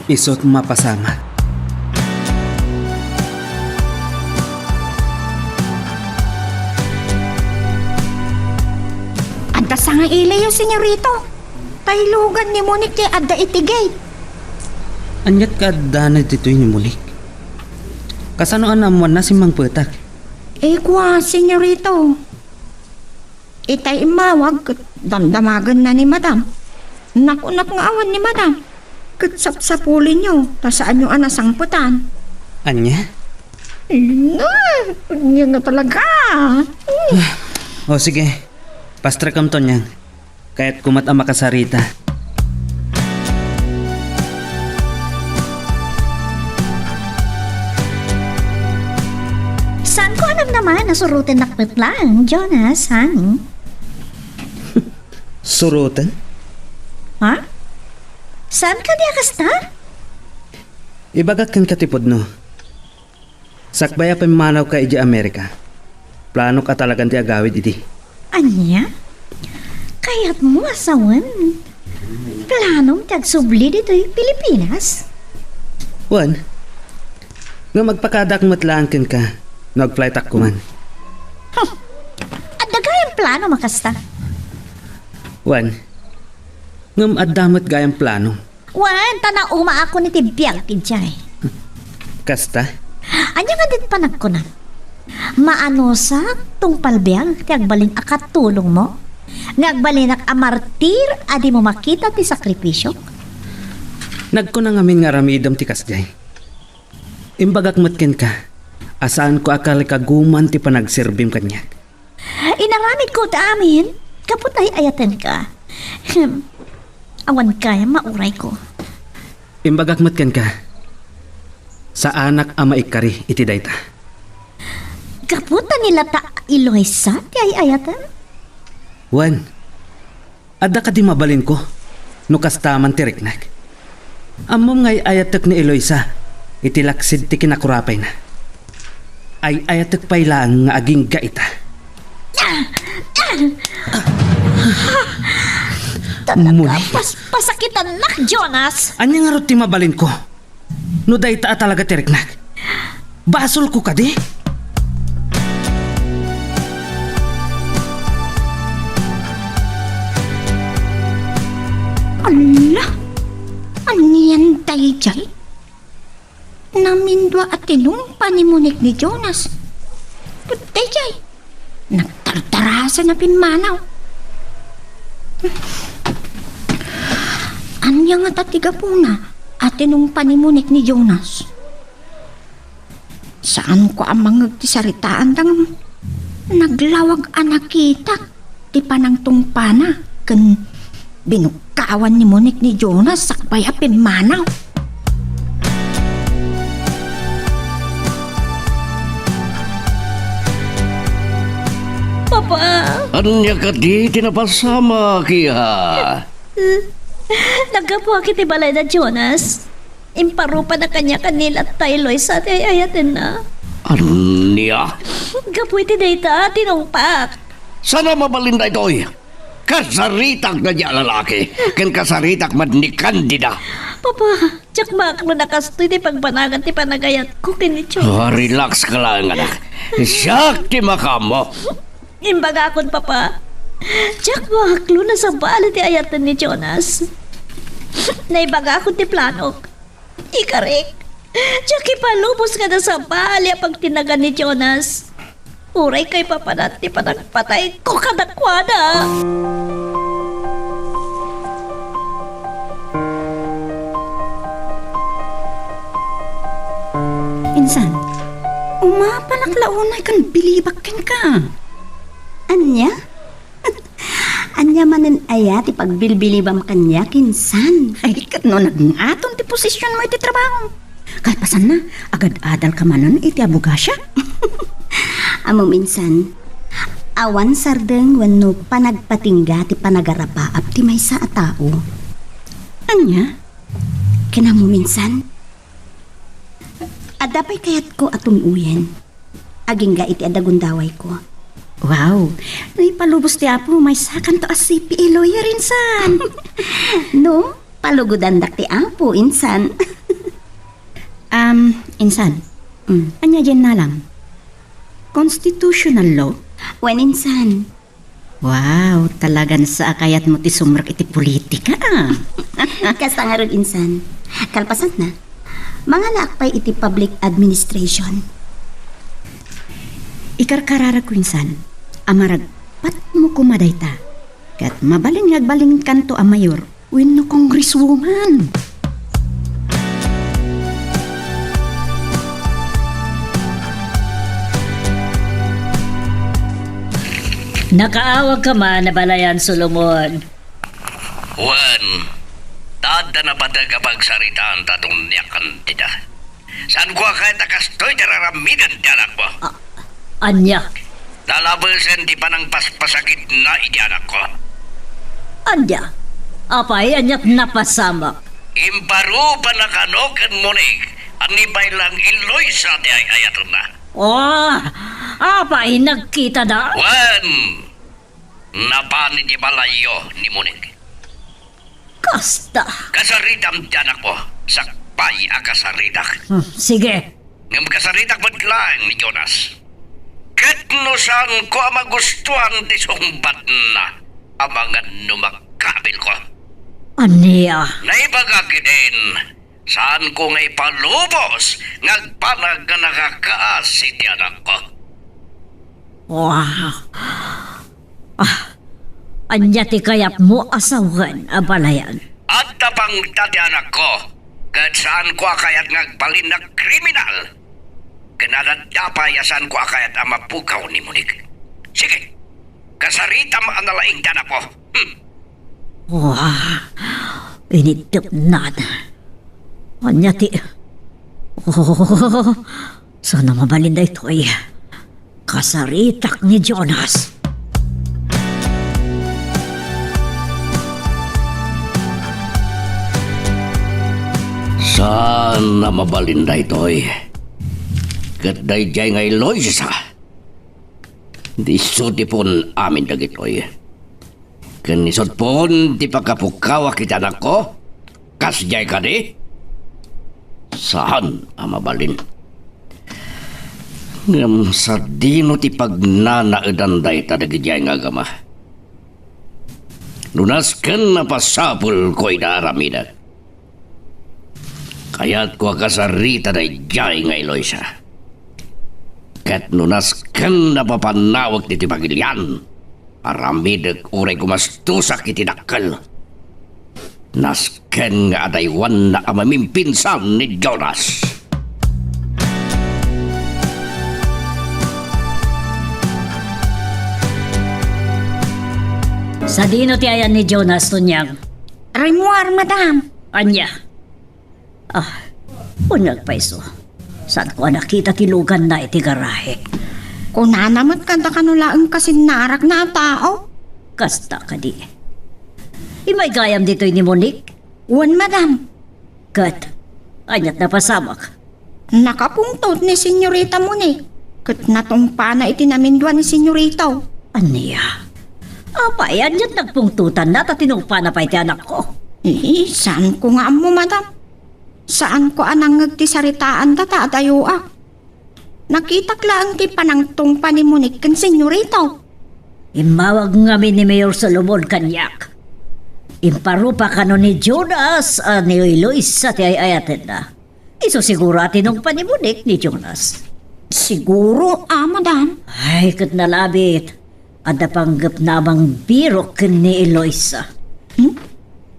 isut' mapasamak. Adda sangailiyo, senyorito. Taylugan ni Monique ti adda iti gate. Aniat kaaddana ditoy ni Monique? Kasano a naammoanna simmangpetak? Eh, kua, senyorito. Itay immawag ket damdamagenna ni Madam. Nakunak nga awan ni Madam. Ket sapsapulenyo ta saanyo a nasangpetan. Ania? Ania, ania nga talaga? O sige, pastrekam, Tonyang. Kayatko met a makasarita. Saanko a namnama, nasurotennak met laeng, Jonas, honey. Suroten? Ha? Saan kadi a kasta? Ibagak kenka ti pudno. Sakbay a pimmanawka idiay Amerika, planok a talagan ti agawid idi. Ania? Kayatmo a sawen? Planom ti agsubli ditoy Pilipinas? Wen, ngem agpakadaak met laeng kenka no agflightak koman. Huh! Adda gayam planom a kasta? Wen, ngem adda met gayam plano. Wen, ta naumaakon iti biag idiay. Kasta? Ania nga dit panagkunam? Maanusak, tungpal biag ti agbalin a katulongmo? Nga agbalinak a martir a dimo makita ti sakripisiok? Nagkuna ngamin nga aramidem ti kasdiay. Imbagak met kenka a saanko a kalikaguman ti panagserbim kaniak. Inaramidko ti amin, gapu ta ay-ayatenka. Hem, awan gayam maurayko. Imbagak met kenka, saanak a maikkari iti dayta. Gapu ta ni Lata Eloisa ti ay-ayatem? Wen, adda kadi mabalinko no kasta man ti riknak? Ammom nga ay-ayatek ni Eloisa iti laksid ti kinakurapayna. Ay-ayatek pay laeng nga agingga ita. Talaga, Muni. Pas-, pasakitannak, Jonas! Ania ngarud ti mabalinko? No dayta a talaga ti riknak, basolko kadi? Ala! Anian daydiay? Namindua a tinungpa ni Monique ni Jonas. Ket daydiay, nagtartarasen a pimmanaw. Ania ngata ti gapuna a tinungpa ni Monique ni Jonas? Saanko a mangngeg ti saritaanda ngem naglawag a nakitak ti panangtungpana ken binukkawan ni Monique ni Jonas sakbay a pimmanaw. Papa! Ania kadi ti napasamak, iha? Naggapuak iti balayda, Jonas. Imparupanak kaniak a ni Lata Eloisa ti ay-ayatenna. Ania? Gapu iti dayta, tinungpak. Saan a mabalin daytoy? Kasaritak daydiay a lalaki, ken kasaritak met ni Candida. Papa, diak maakloen a kastoy ti pagbanagan ti panagayatko ken ni Jonas. Ah, relax ka laeng, anak. Siak ti makaammo. Imbagakon, Papa. Diak maakloen a sabali ti ayaten ni Jonas. Naibagakon ti planok. Ikarik, diak ipalubos nga nasabali a pagtinagan ni Jonas. Uray kaipapanan ti panagpatayko kadakuada. Insan, umapalak la unay ken bilibak kenka. Ania? Ania manen aya ti pagbilbilibam kaniak, Insan? Ay, ket no nagngaton ti posisionmo iti trabaho. Kalpasanna, agad-adalka manen iti abogasia? Ammom, Insan, awan sardeng wenno panagpatingga ti panagarapaap ti maysa a tao. Ania? Ken ammom, Insan, adda pay kayatko a tun-oyen. Agingga iti adda gundawayko. Wow! No ipalubos ti Apo, maysakanto a C P A lawyer, Insan. No, palugodandak ti Apo, Insan. Um, Insan, Mm. Ania diay innalam? Constitutional law? Wen, Insan. Wow, talagan sa a kayatmo ti sumrek iti politika, ah. Kasta ngarud, Insan. Kalpasanna, mangalaak pay iti public administration. Ikarkararagko, Insan, a maragpatmo koma dayta. Ket mabalin nga agbalinkanto a mayor wenno congresswoman. Nakaawagka man a balayan, Solomon. Wen, ta adda napateg a pagsaritaan ta tungniak kantita. Saanko a kayat a kastoy ti raramiden ti anakmo. A-, ania? Nalabesen ti panangpaspasakitna iti anakko. Ania? Apay, aniat napasamak? Imparupanak kano ken Monique a ni pay laeng Eloisa ti ay-ayatenna. Oh, apay, nagkitada? Wen, napan iti balayyo ni Monique. Kasta. Kasaritam ti anakmo, sakbay a kasaritak. Hmm, sige. Ngem kasaritak met laeng ni Jonas. Ket no saanko a magustuan ti sungbatna, amangan no makabilko. Ania? Naibaga ketdin, saanko nga ipalubos nga agbanag nga nakakaas iti anakko. Wow. Ah, ania ti kayatmo a sawen a balayan? Adda pangta ti anakko, ket saanko a kayat nga agbalin a kriminal. Ken adda pay a saanko a kayat a mapukaw ni Monique. Sige, kasaritam a nalaing ti anakmo. Hmm. Wow, initdepnan. Ania ti, oh, saan a mabalin daytoy. Kasaritak ni Jonas. Saan a mabalin daytoy. Ket daydiay nga Eloisa. Isu ti pon amin dagitoy. Ken isut' pon ti pakapukawak iti anakko? Kasdiay kadi? Saan a mabalin. Ngem sadino ti pagnanaedan dayta dagidiay nga agama? No nasken a pasapulko ida aramidek. Kayatko a kasarita daydiay nga Eloisa. Ket no nasken a papannawek ditoy pagilian, aramidek uray gumastosak iti dakkel. Nasken nga adaywanna a mamimpinsan ni Jonas. Sadino ti ayan ni Jonas, Tonyang? Rimuar, madam. Ania? Ah, uneg pay isu. Saanko a nakita ti luganna iti garahe. Kunana met kanta kano laeng kasinnarakna a tao. Kasta kadi. Immay gayam ditoy ni Monique? Wen, madam. Ket, ania't napasamak? Nakapungtot ni Senyorita Monique, ket natungpana iti namindua ni Senyorito. Ania? Apay, ania't nagpungtotanna ta tinungpana pay ti anakko? Eh, saanko nga ammo, madam. Saanko a nangngeg ti saritaanda ta adayoak. Nakitak laeng ti panangtungpa ni Monique ken Senyorito. Immawag ngamin ni Mayor Solomon kaniak. Imparupa kano ni Jonas a ni Eloisa ti ay-ayatenna. Isu siguro a tinungpa ni Monique ni Jonas. Siguro a, madam. Ay, ket nalabit. Adda panggepna a mangbirok ken ni Eloisa. Hmm?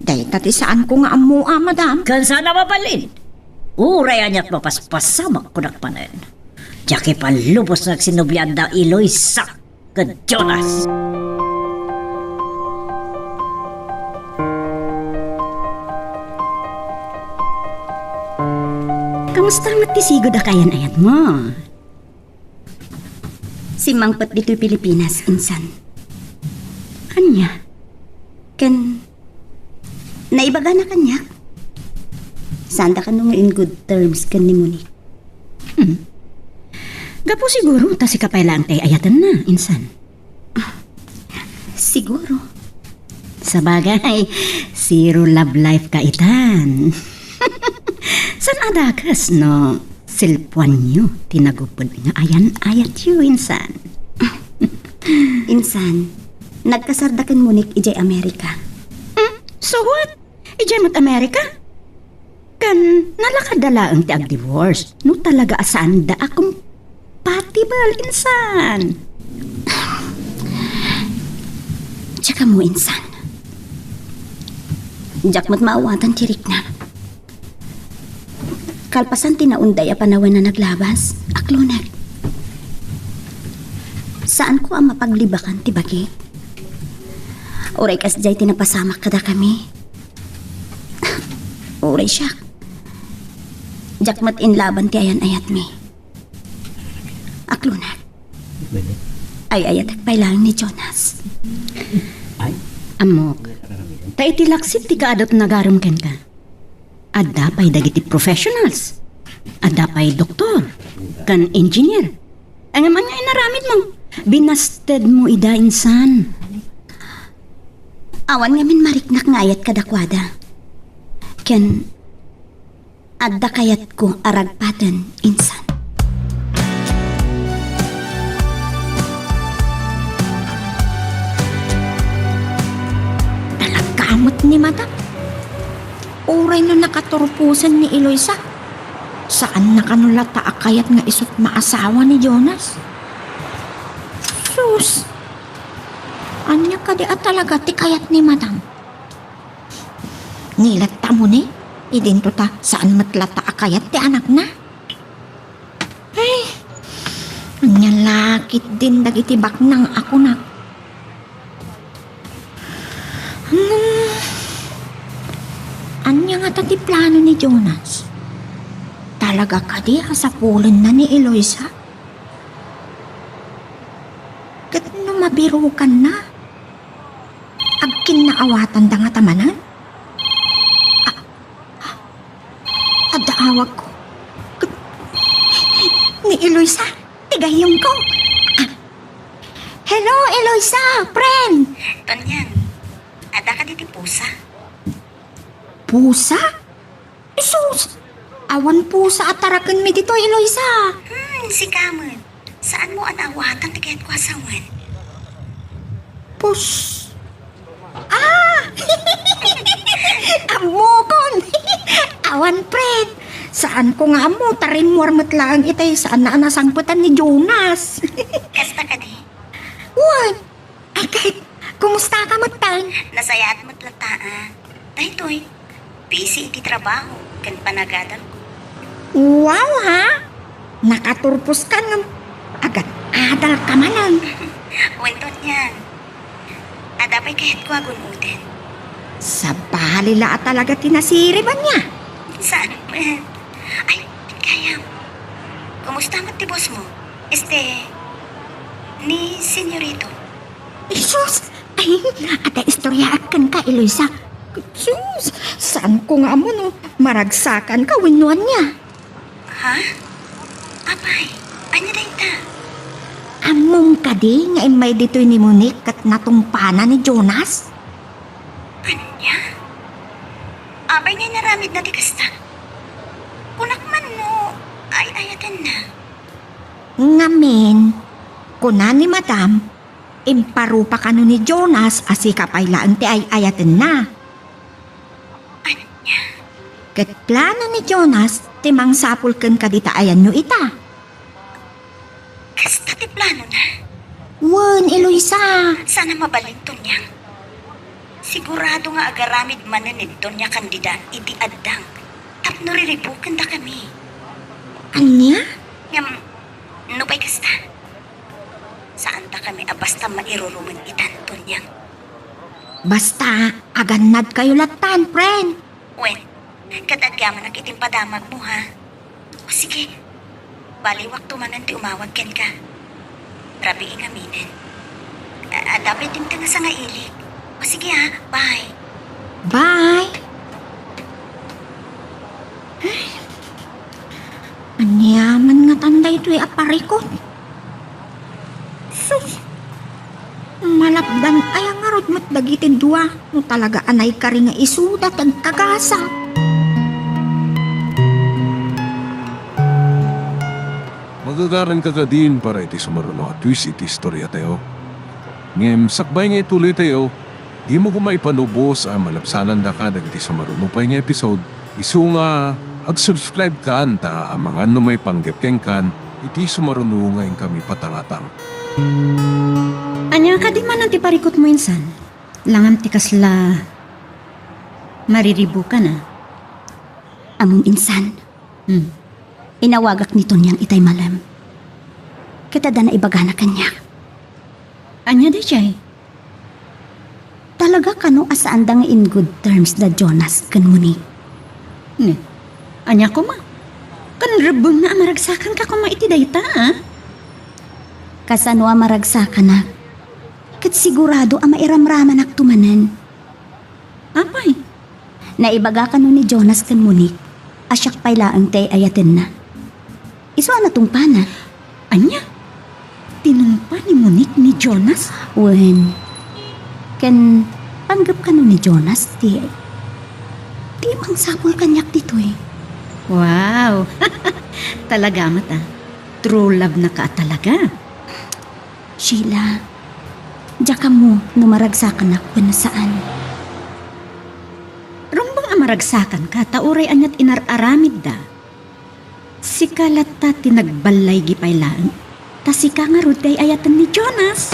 Dayta ti saanko nga ammo a, madam. Ken saan a mabalin. Uray ania't mapaspasamak kunak manen. Diak ipalubos nga agsinublianda Eloisa ken Jonas. Kamusta met ti sigud a kaayan-ayatmo? Simmangpet ditoy Pilipinas, insan. Ania? Ken, naibagana kaniak? Saanda kano nga in good terms ken ni Monique? Hmm. Gapu siguro ta sika pay laeng ti ay-ayatenna, insan. Siguro. Sabagay, zero love life ka itan. Saan a dakes no selpoanyo ti nagupod nga ayan-ayatyo, insan? Insan, nagkasarda ken Monique idiay Amerika. Hmm? So what? Idiay met Amerika? Ken nalakadda laeng ti agdivorce no talaga a saanda a compatible, insan. Diak ammo, insan. Diak met maawatan ti rikna. Kalpasan ti naunday a panawen a naglabas, aklonek. Saanko a mapaglibakan ti bagi. Uray kasdiay ti napasamak kadakami. Uray siak. Diak met inlaban ti ayan-ayatmi. Aklonek. Ay-ayatek pay laeng ni Jonas. Ay. Ammok. Ta iti laksit ti kaadu ti nagarem kenka. Adda pay dagiti professionals. Adda pay doktor. Ken engineer. Ngem ania inaramidmo? Binastedmo ida, insan. Awan ngamin mariknak nga ayat kadakuada. Ken adda kayatko a ragpaten, insan. Talaga met ni madam. Uray no nakaturposen ni Eloisa, saanna kano latta a kayat nga isut' maasawa ni Jonas. Sus! Ania kadi a talaga ti kayat ni Madam? Ni latta mo ni, idinto ta saan met latta a kayat ti anakna? Ay, ania la ketdin dagiti baknang a kunak? Hmm, ania ngata ti plano ni Jonas? Talaga kadi a sapulenna ni Eloisa? Ket no mabirukanna, agkinnaawatanda ngata manen? A-, Adda awagko. Ni Eloisa, ti gayyemko. Ah. Hello, Eloisa, friend! Tonyang, adda kadi ti pusa? Pusa? Sus! Awan pusa a tarakenmi ditoy, Eloisa. Hmm, sika met. Saanmo a naawatan ti kayatko a sawen? Pus-, Ah! Ammokon! Awan, friend. Saanko nga ammo, ta rimmuar met laeng itay saanna a nasangpetan ni Jonas. Kasta kadi? Wen. Ay, ket, kumusta ka met, friend? Nasayaat met latta, a. Daytoy, busy iti trabaho ken panagadalko. Wow, ha? Nakaturpos ka ngem agan-adal ka manen. Wen, Tonyang, adda pay kayatko a gun-oden. Sabali la a talaga ti nasirib ania? Saan met? Ay, gayam. Kumusta met ti boss mo? Este, ni Senyorito. Jesus! Ay, adda istoryaak kenka, Eloisa. Jesus! Saanko nga ammo no maragsakan ka wenno ania? Ha? Apay, ania dayta? Ammom kadi nga immay ditoy ni Monique ket natungpana ni Jonas? Ania? Apay nga inaramidna ti kasta? Kunak man no ay-ayatenna. Ngamin, kuna ni Madam, imparupa kano ni Jonas a sika pay laeng ti ay-ayatenna. Ania? Ket plano ni Jonas ti mangsapul ken kadita ayanyo ita. Kasta ti planona? Wen, Eloisa. Saan a mabalin, Tonyang. Sigurado nga agaramid manen ni Doña Candida iti addang tapno riribukendakami. Ania? Ngem, no pay kasta, saandakami a basta mairurumen itan, Tonyang. Basta, agannadkayo lattan, friend. Wen, ket agyamanak iti impadamagmo, ha? O sige, baliwakto manen ti umawag kenka. Rabii ngaminen. A-, adda pay dimteng a sangailik. O sige, ha? Bye. Bye. Ay, aniaman ngatan daytoy a parikut? Sus! Malapdan aya ngarud met dagiti dua no talaga a naikari nga isuda ti agkagasat. Magagaranka kadin para iti sumaruno a twist iti istoriatayo. Ngem sakbay nga ituloytayo, dimo koma ipanubos a malabsanandaka dagiti sumaruno pay nga episode. Isu nga, ag-subscribe kan ta amangan no maipanggep kenkan iti sumaruno nga inkami patangatang. Ania kadi manen ti parikutmo insan? Langan ti kasla mariribukan a. Ammom insan, hmm, inawagak ni Tonyang itay malem. Ket adda naibagana kaniak. Ania daydiay? Talaga kano a saanda nga in good terms da Jonas ken Monique? Ne, ania koma? Ken rebbengna a maragsakanka koma iti dayta, a? Kasano a maragsakanak? Ket sigurado a mairamramanakto manen. Apay? Naibaga kano ni Jonas ken Monique a siak pay laeng ti ay-ayatenna. Isu a natungpana. Ania? Tinungpa ni Monique ni Jonas? Wen. Ken panggep kano ni Jonas ti, ti mangsapul kaniak ditoy. Wow! Talaga met a. True love na ka talaga. Sheila, diak ammo no maragsakanak wenno saan. Rumbeng a maragsakanka ta uray ania't inar-aramidda. Sika latta ti nagballaygi pay laeng. Ta sika ngarud ti ay-ayaten ni Jonas.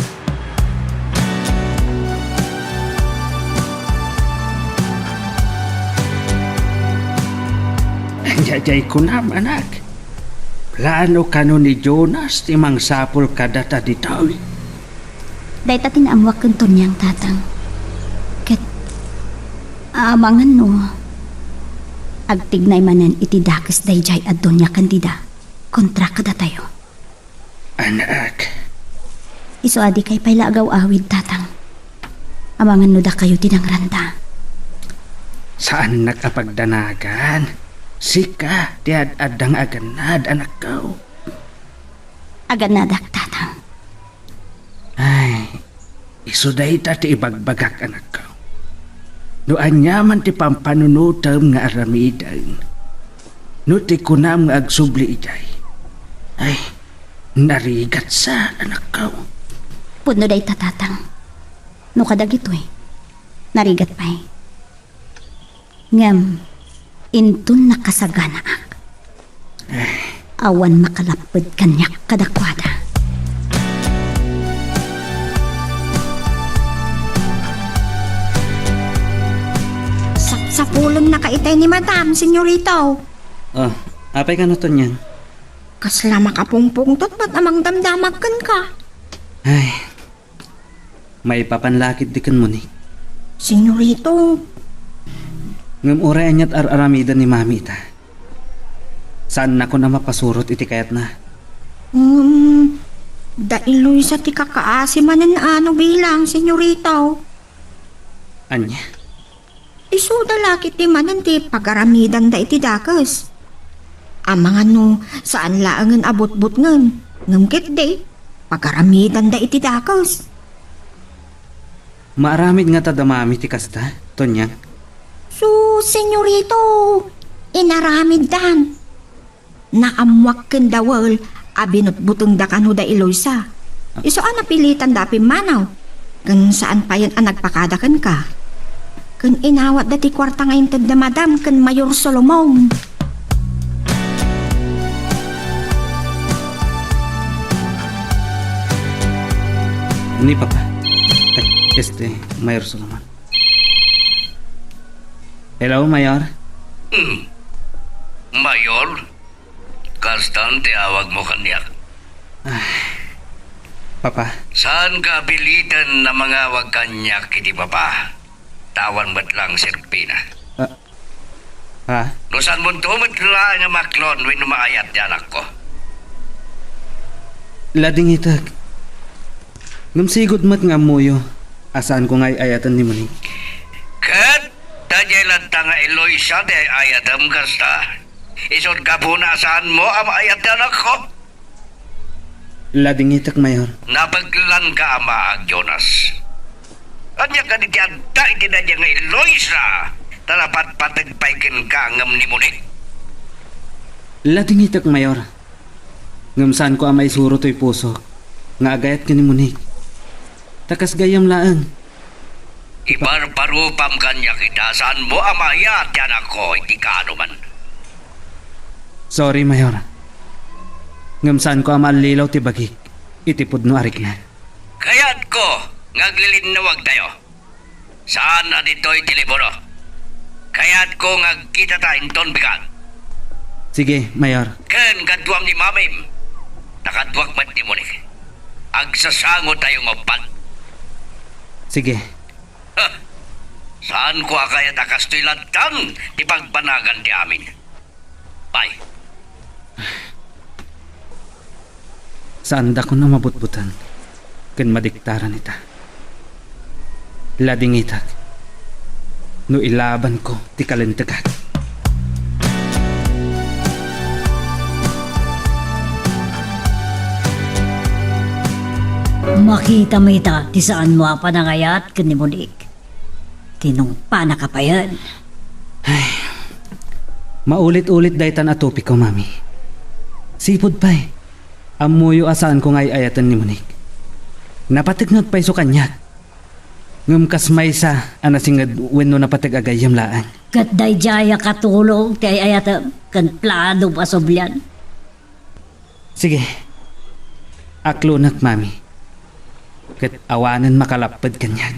Ania jay kunam, anak? Plano kano ni Jonas ti mangsapul kadata ditoy? Dayta ti naammoak ken Tonyang, Tatang. Ket amangan no agtignay manen iti dakes daydiay a Doña Candida kontra kadatayo. Anak. Isu a dikay pay la agaw-awid, Tatang. Amangan no dakayo ti nangranda. Saannak a pagdanagan. Sika ti ad-adda nga agannad, anakko. Agannadak, Tatang. Ay, isu dayta ti ibagbagak, anakko. No aniaman ti pampanunotem nga aramiden, no ti kunam nga agsubli idiay, ay, narigatsa, anakko. Pudno dayta, Tatang. No kadagitoy, narigat pay. Ngem inton nakasaganaak, awan makalapped kaniak kadakuada. Sapsapulennaka itay ni Madam, Senyorito. Oh, apay kano, Tonyang? Kasla makapungpungtot met a mangdamdamag kenka. Ay, maipapan la ketdi ken Monique. Senyorito. Ngem uray ania't ar-aramiden ni Mami ita, saannakon a mapasurot iti kayatna. Ngem, da Eloisa ti kakaasi manen a no bilang, Senyorito. Ania? Isuda la ketdi manen ti pagaramidanda iti dakes. Amangan no saan laengen a butbutngen, ngem ketdi, pagaramidanda iti dakes. Maaramid ngata da Mami ti kasta, Tonyang? Sus, Senyorito, inaramiddan. Naammoak ken Dawel a binutbutengda kano da Eloisa. Ah. Isu a napilitanda a pimmanaw, ken saan payen a nagpakada kenka. Ken inawatda ti kuarta nga inted da Madam ken Mayor Solomon. Ni Papa. Ay, este, Mayor Solomon. Hello, Mayor? Hmm. Mayor? Kastan ti awagmo kaniak? Ah, Papa. Saanka a piliten a mangawag kaniak iti Papa? Ta awan met lang serbina. Ah. Ah? No saanmonto met laeng a maklon wenno maayat ti anakko? Ladingitek. Ngem sigud met nga ammoyo a saanko nga ay-ayaten ni Monique. Ket ta diay latta nga Eloisa ti ay-ayatem kasta, isut' gapuna a saanmo a maayat ti anakko? Ladingitek, Mayor. Nabaglanka a maag, Jonas. Ania kadi ti adda iti daydiay nga Eloisa ta napatpateg pay kenka ngem ni Monique? Ladingitek, Mayor. Ngem saanko a maisuro toy pusok nga agayat ken ni Monique. Ta kas gayyem laeng. Ibarbarupam kaniak ita, saanmo a maayat ti anakko iti kaanoman. Sorry, Mayor. Ngem saanko a maallilaw ti bagik iti pudno a rikna. Kayatko nga aglilinnawagtayo. Saan a ditoy telepono. Kayatko nga agkitata inton bigat. Sige, Mayor. Ken kaduam ni Mamim. Ta kaduak met ni Monique. Agsasangotayo nga uppat. Sige. Huh. Saanko a kayat a kastoy latta ti pagbanagan ti amin. Pay. Saandakon a mabutbuteng ken madiktaran ita. Ladingitek no ilabanko ti kalentegak. Makitam ita ti saanmo a panangayat ken ni Monique. Tinungpanaka payen. Ay, maulit-ulit daytan a topiko, Mami. Sipud pay, ammoyo a saanko nga ay-ayaten ni Monique. Napateknak pay isu kaniak. Ngem kas maysa a nasinged wenno napateg a gayyem laeng. Ket daydiay a katulong ti ay-ayatem ken planom a sublian. Sige. Aklonek, Mami. Ket awanen makalapped kaniak.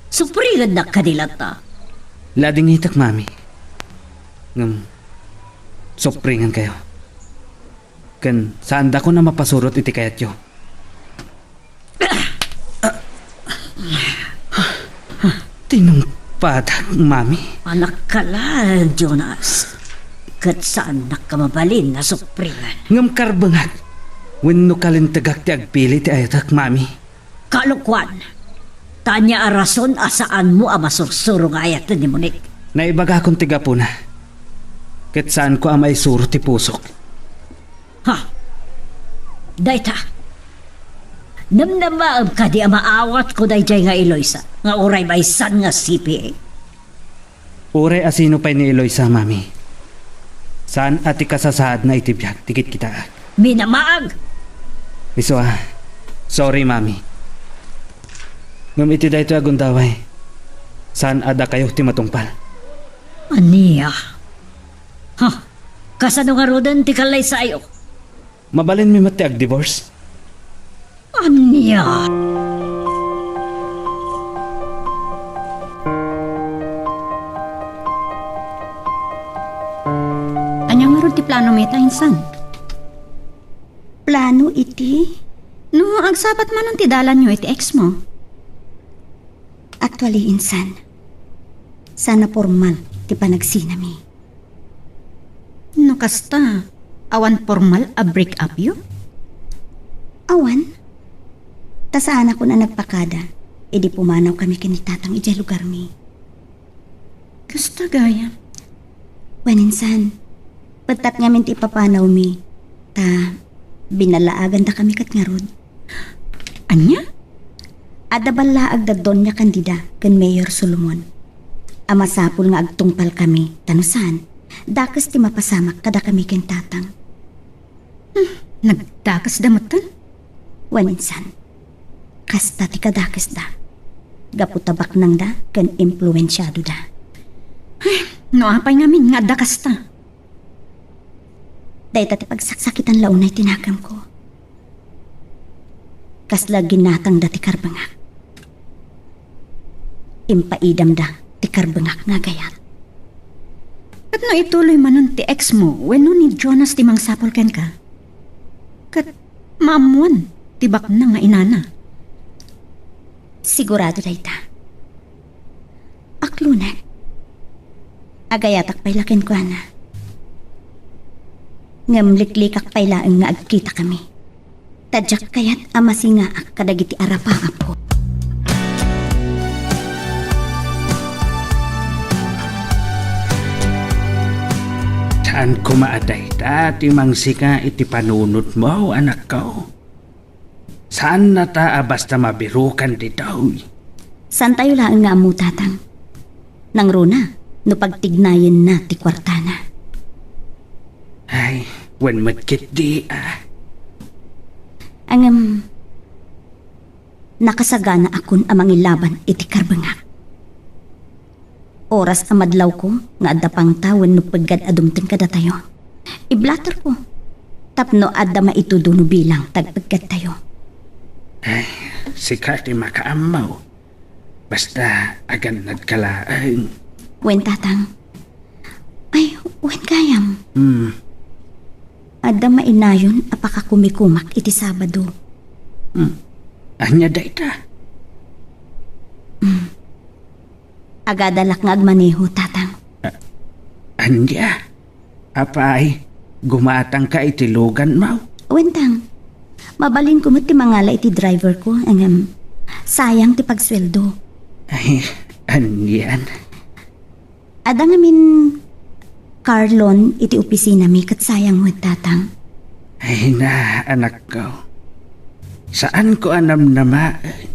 Supringennak kadi latta. Ladingitek, Mami. Ngem, supringenkayo. Ken saandakon a mapasurot iti kayatyo. Tinungpadak, Mami. Anakka laeng, Jonas. Ket saannak a mabalin a supringen. Ngem karbengak, wenno kalintegak ti agpili ti ayatek, Mami. Kalokuan. Ta ania a rason a saanmo a masursuro nga ayaten ni Monique? Naibagakon ti gapuna. Ket saanko a maisuro ti pusok. Ha? Dayta. Namnamaem kadi a maawatko daydiay nga Eloisa nga uray maysan nga C P A? Uray a sino pay ni Eloisa, Mami. Saan a ti kasasaadna iti biag ti kitkitaek. Minamaag! Isu a, sorry, Mami. Ngem iti daytoy a gundaway, saan a dakayo ti matungpal. Ania? Ha? Kasano ngaruden ti kallaysayo? Mabalinmi met ti agdivorce? Ania? Ania ngarud ti planomi ta insan? Plano iti? No agsabat manen ti dalanyo iti ex-mo. Actually, insan, saan a pormal ti panagsinami. No kasta, awan pormal a break-up yo? Awan. Ta saanakon a nagpakada, idi pumanawkami ken ni Tatang idiay lugarmi. Kasta gayam. Wen insan, pettat ngamin ti ipapanawmi, ta binalaagandakami ket ngarud. Ania? Adda ballaag da Doña Candida ken Mayor Solomon a masapul nga agtungpalkami, ta no saan, dakes ti mapasamak kadakami ken Tatang. Hmm, nagdakesda metten? Wen insan, kasta ti kadakesda. Gapu ta baknangda ken impluensiadoda. Ay, no apay ngamin nga adda kasta? Dayta ti pagsaksakitan la unay ti nakemko. Kasla ginatangda ti karbengak. Impaidamda ti karbengak nga agayat. Ket no ituloy manen ti ex mo wenno ni Jonas ti mangsapul kenka? Ket maammoan ti baknang nga inana. Sigurado dayta. Aklonek. Agayatak pay la kenkuana. Ngem liklikak pay laeng nga agkitakami. Ta diak kayat a masingaak kadagiti arapaapko. Saan koma a dayta ti mangsinga iti panunotmo, anakko. Saanna ta a basta mabirukan ditoy. Saantayo laeng nga ammo, Tatang. Nangruna, no pagtignayenna ti kuartana. Ay, wen met ketdi, ah. Ngem, nakasaganaakon a mangilaban iti karbengak. Oras a madlawko nga adda pangta wenno peggad a dumteng kadatayo, iblatterko tapno adda maitudo no bilang ti agpeggadtayo. Ay, sika ti makaammo. Basta agannadka laeng. Wen, Tatang. Ay, wen gayam. Hmm. Adda mainayon a pakakumikumak iti Sabado. Hmm. Ania dayta? Hmm. Agadalak nga agmaneho, Tatang. A-, ania? Apay, gumatangka iti luganmo? Wen, Tang. Mabalinko met ti mangala iti driverko, ngem sayang ti pagsueldo. Ay, anian? Adda ngamin car loan iti opisinami ket sayang met, Tatang. Ay na, anakko. Saanko a namnamaen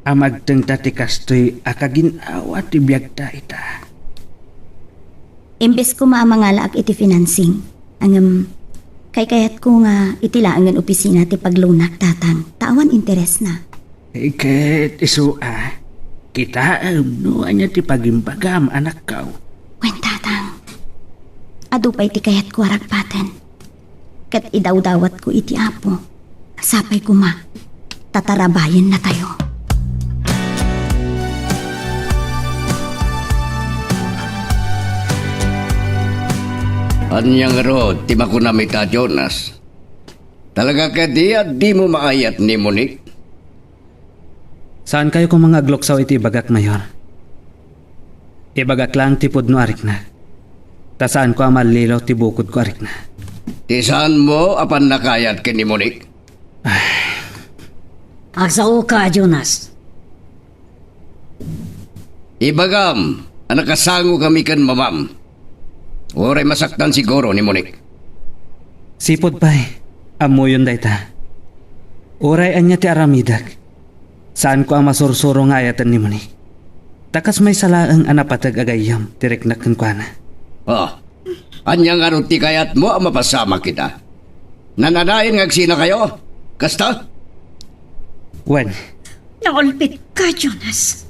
a magtengta ti kastoy a kagin-awa ti biagta ita. Imbes koma a mangalaak iti financing, ngem kaykayatko nga iti laengen opisina ti pagloanak, Tatang, ta awan interesna. Ket isu a, kitaem no ania ti pagimbagam, anakko. Wen, Tatang, adu pay ti kayatko a ragpaten. Ket idawdawatko iti Apo, sapay koma, ta tarabayennatayo. Ania ngarud ti makunam ita, Jonas? Talaga kadi a dimo maayat ni Monique? Saankayo koma nga agluksaw iti ibagak, Mayor. Ibagak laeng ti pudno a riknak. Ta saanko a mallilaw ti bukodko a rikna. Ti saanmo a pannakayat ken ni Monique? Agsaoka, Jonas. Ibagam a nakasangokami ken mamam. Uray masaktan siguro ni Monique. Sipud pay, ammoyon dayta. Uray ania ti aramidek, saanko a masursuro nga ayaten ni Monique. Ta kas maysa laeng a napateg a gayyem ti riknak kenkuana. Oh, ania ngarud ti kayatmo a mapasamak ita? Nananayon nga agsinakayo? Kasta? Wen. Naulpitka, Jonas.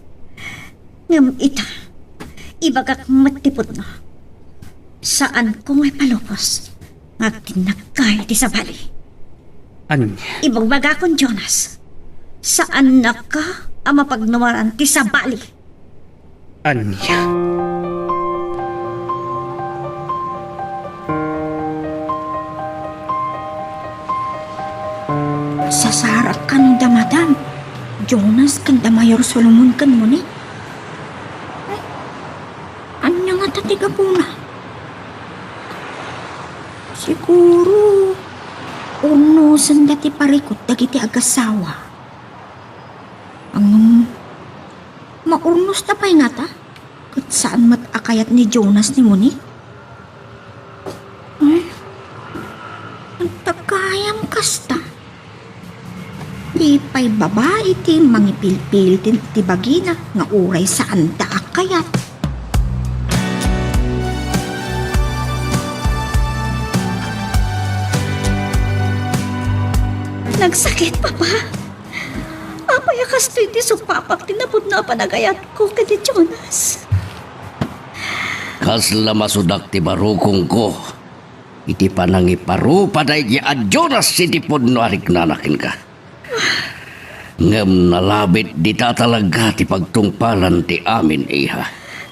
Ngem ita, ibagak met ti pudno. Saanko nga ipalubos nga agtinnagka iti sabali. Ania? Ibagbagakon, Jonas, saannaka a mapagnuaran ti sabali. Ania? Sasarakkan da Madam Jonas ken da Mayor Solomon ken Monique. Ay, ania ngata ti gapuna? Siguro, urnosenda ti parikut dagiti agasawa. Ngem, maurnosda pay ngata? Ket saan met a kayat ni Jonas ni Monique? Hmm? Anta gayam kasta? Di pay babai ti mangipilpil ti, ti bagina nga uray saanda a kayat. Nagsakit, Papa. Apay a kastoy ti supapak ti napudno a panagayatko ken ni Jonas? Kasla masudak ti barukongko iti panangiparupa daydi a Jonas iti pudno a riknana kenka. Ngem nalabit dita talaga ti pagtungpalan ti amin, iha.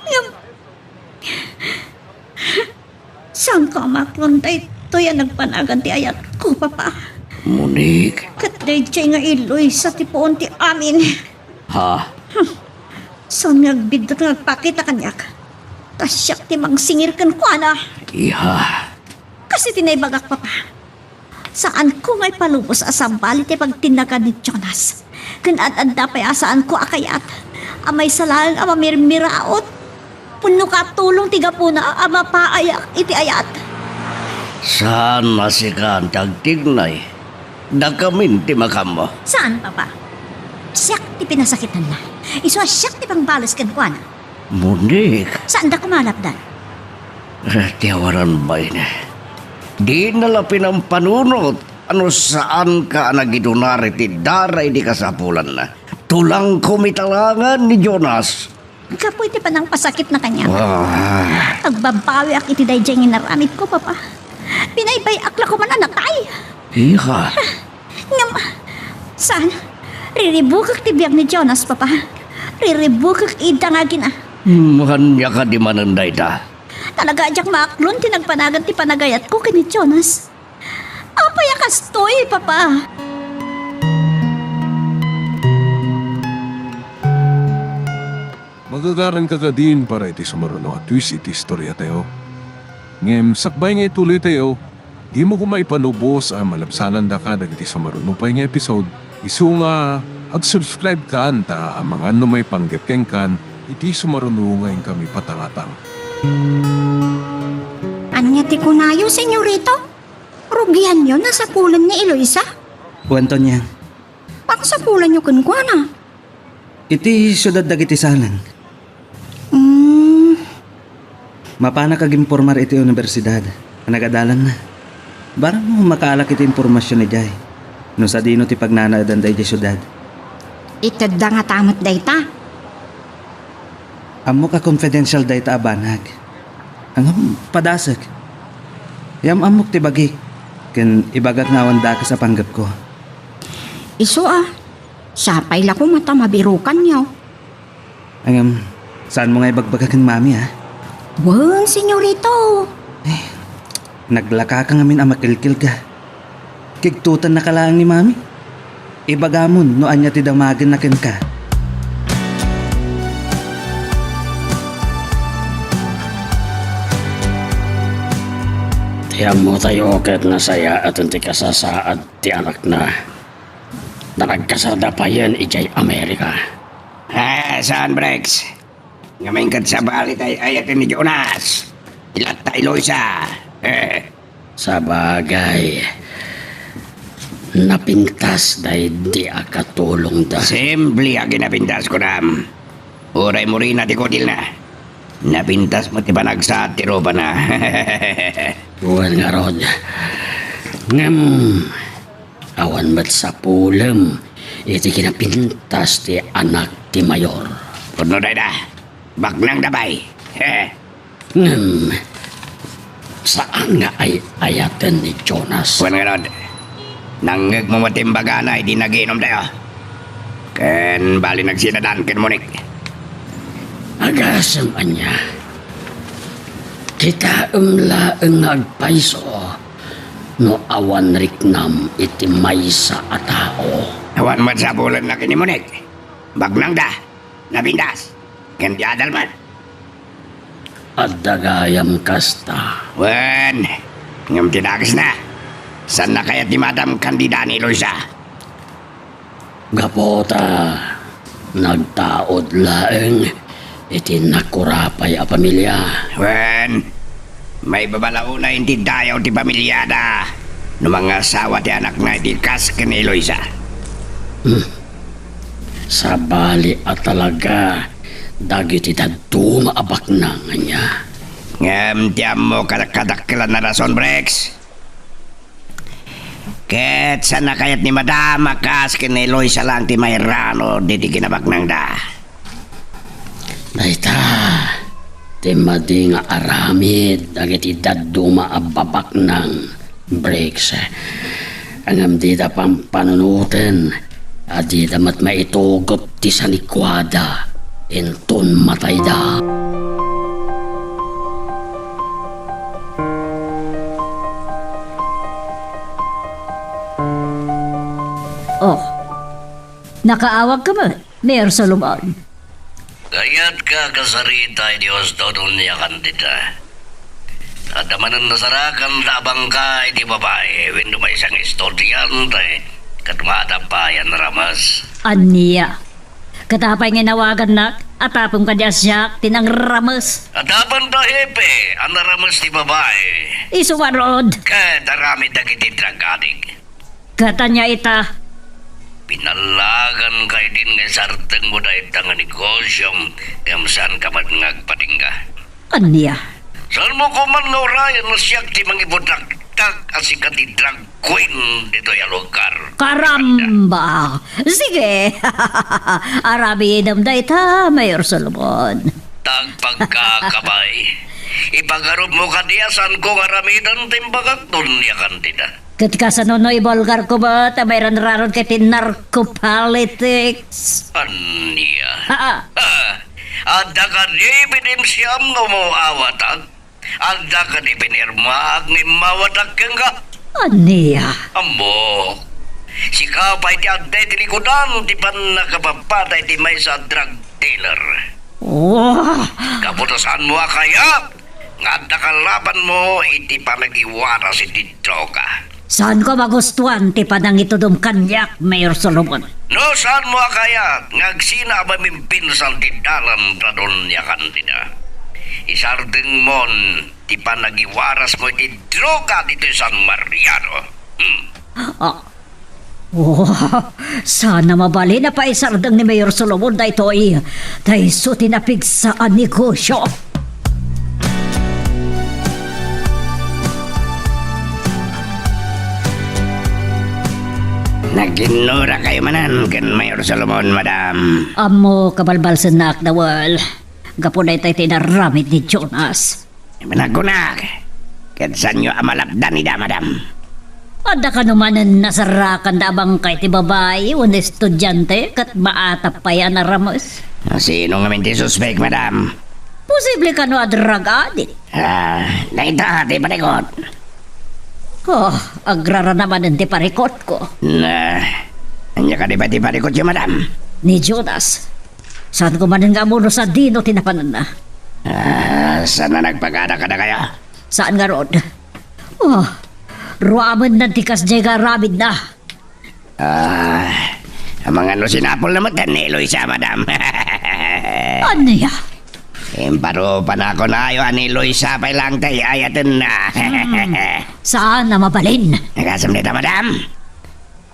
Ngem, saanko a maklon daytoy a nagpanagan ti ayatko, Papa. Monique. Ket daydiay nga Eloisa ti puon ti amin. Ha? Hmm. Saan nga agbiddut nga agpakita kaniak? Ta siak ti mangsingir kenkuana. Iha. Kas iti naibagak, Papa. Saanko nga ipalubos a sabali ti pagtinnagan ni Jonas. Ken ad-adda pay a saanko a kayat a maysa laeng a mamirmiraut. Pudno ka a tulong ti gapuna a mapaayak iti ayat. Saan a sikan ti agtignay. Dakamin ti makammo. Saan, Papa. Siak ti pinasakitanna. Isu a siak ti pangbales kenkuana. Monique. Saanda koma a lapdan. Eh, ti awanan baine. Dina la pinampanunot a no saanka a nagidunar iti dara idi kasapulanna. Tulangko mitalangan ni Jonas. Gapu iti panangpasakitna kaniak. Ah. Agbabawiak iti daydiay nga inaramidko, Papa. Binaybay-ak la koman a natay. Iha. Ngem, saan? Riribukek ti biag ni Jonas, Papa. Riribukek ida nga agina. Hmm, ania kadi manen dayta? Talaga a diak maaklon ti nagpanagan ti panagayatko ken ni Jonas. Apay a kastoy, Papa? Magagaranka kadin para iti sumaruno a twist iti istoriatayo. Ngem sakbay nga ituloytayo, dimo koma ipalubos a malabsanandaka dagiti sumaruno pay nga episode, isu nga ag-subscribe kan ta amangan no maipanggep kenkan iti sumaruno nga inkami patangatang. Ania ti kunayo, Senyorito? Rugianyo, nasapulen ni Eloisa? Wen, Tonyang. Pakasapulanyo kenkuana? Iti siudad dagiti saleng. Mm. Mapanak ag-impormar iti universidad a nagadalanna. Barang no makaalak iti impormasion idiay, no sadino ti pagnanaedan daydiay siudad. Itedda ngata met dayta? Ammok a confidential dayta a banag. Ngem padasek. Yam-ammok ti bagik, ken ibagak nga awan dakes a panggepko. Isu a, sapay la koma ta mabirukanyo. Ngem, saanmo nga ibagbaga ken Mami, a? Wen, senyorito. Eh, naglakaka ngamin a makilkilka. Kigtutannaka laeng ni Mami. Ibagamon no ania ti damagenna kenka. Ti ammotayo ket nasayaat ti kasasaad ti anakna. Nanagkasarda payen idiay Amerika. Ah, saan, Brex? Ngamin ket sabali tay ayaten ni Jonas. Ilatta Eloisa. Eh. Sabagay, napintas daydi a katulongda. Simple a kinapintas, kunam. Uray murina ti kudilna. Napintas met ti panagsaad ti rupana. Wen ngarud. Ngem, awan met sapulem iti kinapintas ti anak ti mayor. Pudno dayta. Baknangda pay. He. Ngem, saan nga ay-ayaten ni Jonas. Wen ngarud, nangngegmo met ti imbagana idi nagiinumtayo. Ken bali nagsinadan ken Monique. Agasem ania. Kitaem laeng nga agpayso no awan riknam iti maysa a tao. Awan met sapulenna ken ni Monique. Baknangda. Napintas. Ken ti adal met. Adda gayam kasta. Wen, ngem ti dakesna, saanna kayat ni Madam Candida ni Eloisa? Gapu ta nagtaud laeng iti nakurapay a pamilia. Wen, maibabalaw unay iti dayaw ti pamiliada no mangasawa ti anakna iti kas ken ni Eloisa. Hmm. Sabali a talaga dagiti dadduma a baknang ania. Ngem ti ammo, kada-, kadakkelan a rason, Brex. Ket saanna kayat ni Madam a kas ken ni Eloisa laeng ti mairano diti kinabaknangda. Dayta ti madi nga aramid dagiti dadduma a babaknang. Brex, ngem dida pampanunoten a dida met maitugot ti sanikuada inton matayda. Oh, nakaawagka met, Mayor Solomon. Kayatka a kasarita iti husto, Doña Candida. Adda manen nasarakanda a bangka iti babai wenno maysa nga estudiante ket maadda pay a narames. Ania? Ket apay nga inawagannak a tapno kadi a siak ti nangrames? Adda pay a hepe a narames ti babai. Isu ngarud. Ket aramid dagiti drug addict. Ket ania ita? Pinallaganka idin nga isardengmo dayta nga negosiom ngem saanka met nga agpatingga. Ania? Saanmo koma nga urayen a siak ti mangibudakdak a sika ti drug queen ditoy a lugar? Karamba! Sige! Aramidem dayta, Mayor Solomon. Tagpagkakabay. Ipagarupmo kadi a saanko nga aramiden ti imbagak, Doña Candida. Ket kasano no ibulgarko met a mairanraron ket ti narco-politics? Ania? Aa. Ah, adda kadi ebidensiam nga umawatak? Adda kadi pinirmaak nga immawatak kenka? Ania? Ammok. Sika pay ti adda iti likudan ti pannakapapatay ti maysa a drug dealer. Wah! Gapu ta saanmo a kayat nga adda kalabanmo iti panagiwaras iti droga. Saanko a magustuan ti panangitudom kaniak, Mayor Solomon. No saanmo a kayat nga agsina a mamimpinsan ti dalan ta Doña Candida, isardengmon ti panagiwarasmo iti droga ditoy San Mariano. Hmm. Ah, Oh, sana mabalin a paisardeng ni Mayor Solomon daytoy. Ta isu ti napigsa a negosyo. Naginnurakayo manen ken Mayor Solomon, madam. Ammok a balbalsennak, Dawel. Gapu daytoy ti inaramid ni Jonas. Nagkunak, ket saanyo a malapdan ida, madam? Adda kano manen nasarakanda a bangkay ti babai wenno estudiante ket maatap pay a narames? Sino ngamin ti suspek, madam? Posible kano a drug addict? Ah, dayta ti parikut. Oh, agrarana manen ti parikutko. Na, ania kadi pay ti parikutyo, madam? Ni Jonas. Saanko manen nga ammo no sadino ti napananna. Ah, saan a nagpagada kadakayo? Saan ngarud? Oh, ruamen nan ti kasdiay nga aramidna. Ah, amangan no sinapulna met ni Luisa, madam. Ania? Imparupanak kunayo a ni Luisa pay laeng ti ay-ayatenna. Hmm, saan a mabalin? Nakasam dita, madam.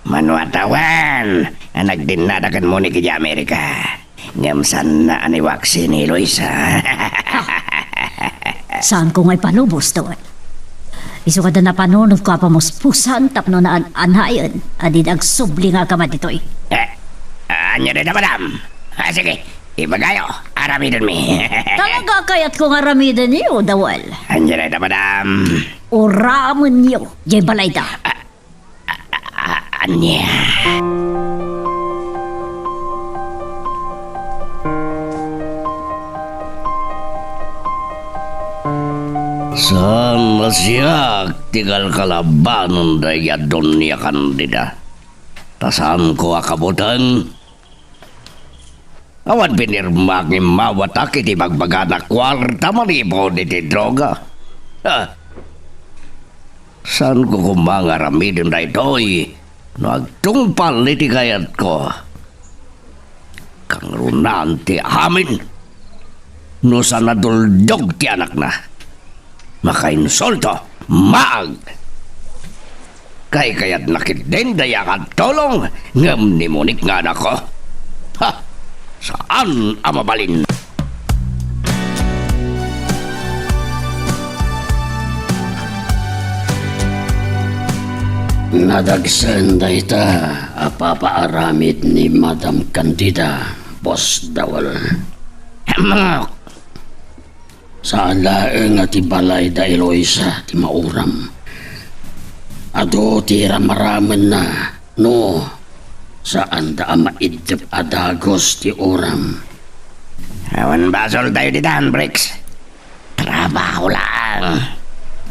Mano a tawen a nagdinnada ken Monique idiay Amerika. Ngem saanna a niwaksi ni Luisa. Saanko nga ipalubos, Dawel. Isu kada napanunotko a pamuspusan tapno naan-anayen a dida agsubli nga agama ditoy. Eh, ania dayta, madam? Ah, sige, ibagayo, aramidenmi. Talaga kayatko nga aramidenyo, Dawel. Ania dayta, madam? Uramenyo, jay balayda. Ah, A-, a-, ania? Saan a siak ti kalkalabanen dayta Doña Candida. Ta saanko a kabuteng. Awan pinirmak nga immawatak iti bagbagana a kuarta manipud iti droga. Ha! Saanko koma nga aramiden daytoy no agtungpal iti kayatko. Kangrunaan ti amin no saan a duldog ti anakna. Makainsulto, maag! Kaykayatna ketdin dayta nga agtulong, ngem ni Monique nga anakko. Ha! Saan a mabalin. Nadagsen dayta a papaaramid ni Madam Candida, Boss Dawel. Ammok! Saan laeng a ti balay da Eloisa ti mauram. Adu ti ramaramenna no saanda a maiddep a dagus ti uram. Awan basoltayo ditan, Bricks. Trabaho laeng.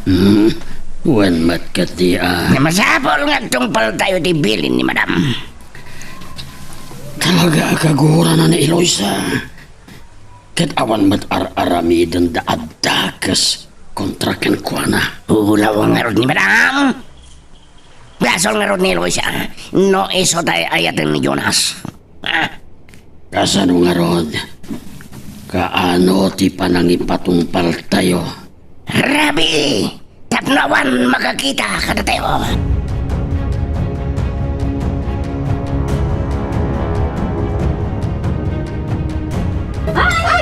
Hmm? Wen met ketdi a. Masapul nga agtungpaltayo ti bilin ni Madam. Talaga a kagurana ni Eloisa. Ket awan met ar-aramidenda a dakes kontra kenkuana. Ulaw ngarud ni Madam. Basol ngarud ni Luisa no isu ti ay-ayaten ni Jonas. Ah. Kasano ngarud? Kaano ti panangipatungpaltayo? Rabii! Tapno awan makakita kadatayo.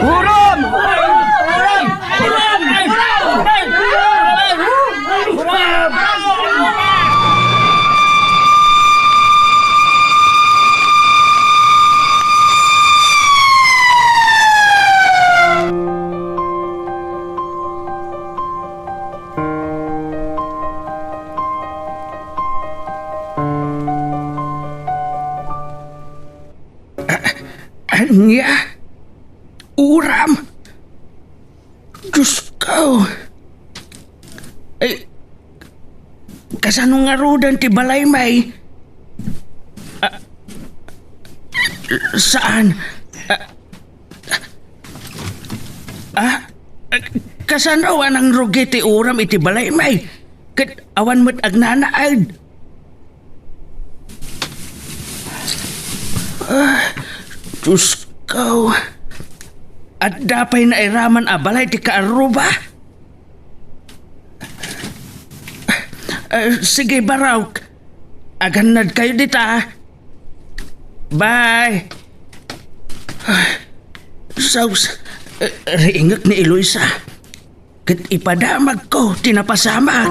Uram! Uram! A-, ania? Uram? Diyos ko! Ay, kasano ngaruden ti balay, may? Ah, saan? Ah, Ah, kasano a nangrugi ti uram iti balay, may? Ket awan met agnanaed. Ah, Diyos ko. Adda pay nairaman a balay ti kaarruba? Ah, sige, Barok. Agannad kayo dita. Bye. Saus, eh, riingek ni Eloisa. Ket ipadamagko ti napasamak.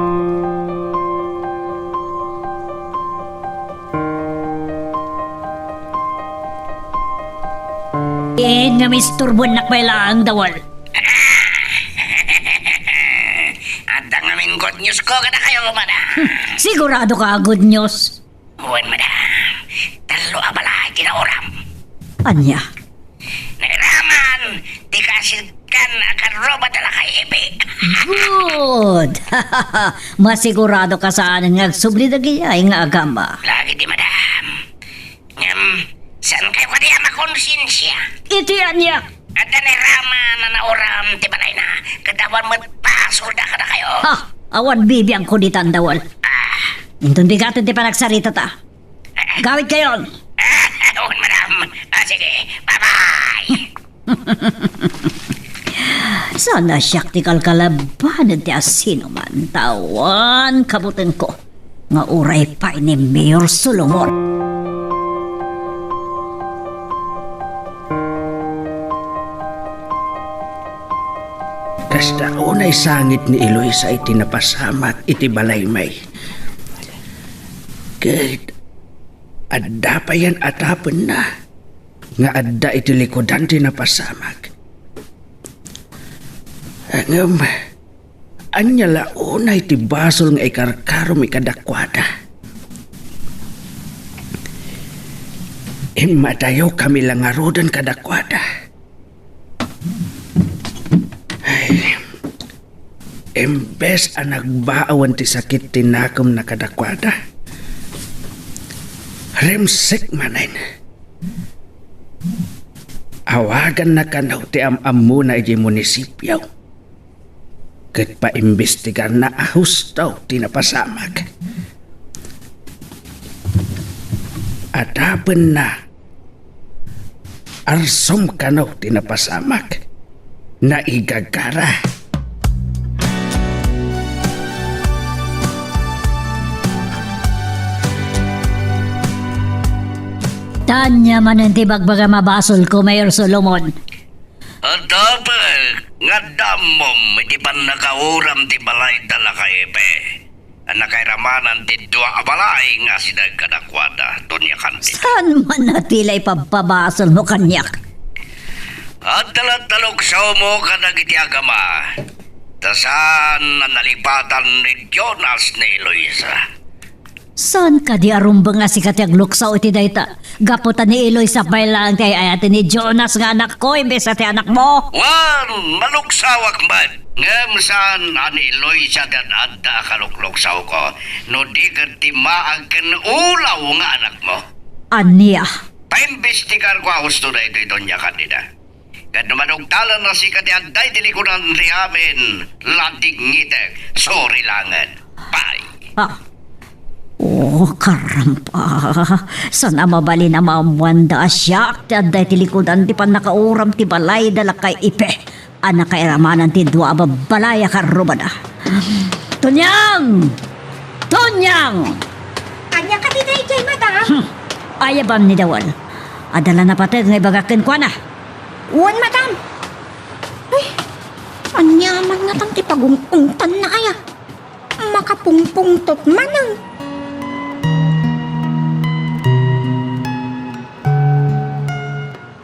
Diin nga misturbuennak pay laeng, Dawal. ko kadakayo, madam. Sigurado ka a good news? Wen, madam. Tallo a balay ti nauram. Ania? Nairaman ti kasidkan a karrubada lakay Ipe. Good! Masigurado ka saan nga agsubli dagidiay nga agama. Lagi di, madam. Ngem, saan kayo kadi a makonsensia? Iti ania? Adda nairaman a nauram ti balayna, ket awan met basolda kadakayo. Ha! Awan bibiangko ditan, Dawel. Ah. Inton bigaten ti panagsaritata. Gawidkayon! Wen, madam. Ah, sige. Bye-bye! Saan a siak ti kalkalabanen ti asinoman, ta awan kabutengko nga uray pay ni Mayor Solomon. Kasta unay sangit ni Eloisa iti napasamak iti balaymi. Ket adda payen a tapenna nga adda iti likudan ti napasamak. Ngem, ania la unay ti basol nga ikarkarom kadakuada? Immadayokami la ngaruden kadakuada. Ay, imbes a nagbaawen ti sakit ti nakemna kadakuada, rimsek manen. Awaganna kano ti am-ammona idiay munisipio ket paimbestigarna a husto ti napasamak. Adapenna, arsom kano ti napasamak. Naigagara. Ania manen ti bagbagam a basolko, Mayor Solomon? Adda pay nga adda ammom iti pannakauram ti balayda lakay Ipe a nakairamanan ti dua a balay nga asideg kadakuada, Doña Candida. Saan man a ti la ipabpabasolmo kaniak? Adda latta luksawmo kadagiti agama, ta saan a nalipatan ni Jonas ni Eloisa. Saan kadi a rumbeng a sika ti agluksaw iti dayta? Gapu ta ni Eloisa pay laeng ti ay-ayaten ni Jonas nga anakko imbes a ti anakmo. Wen, maluksawak met. Ngem saan a ni Eloisa ti ad-adda a kalukluksawko, no di ket ti maag ken ulaw nga anakmo. Ania? Paimbestigarko a husto daytoy, Doña Candida. Ket no madungtalan a sika ti adda iti likudan ti amin, ladingitek, suri laengen. Bye. Ah. Oh, karampa. Saan a mabalin a maammoanda a siak ti adda iti likudan ti pannakauram ti balayda lakay Ipe a nakairamanan ti dua a babbalay a karrubada. Tonyang! Tonyang! Ania kadi daydiay, madam? Hmm. Ayabam ni Dawel. Adda la napateg nga ibagak kenkuana. Wen, madam. Ay, ania man ngatan ti pagungungtanna aya? Makapungpungtot manen.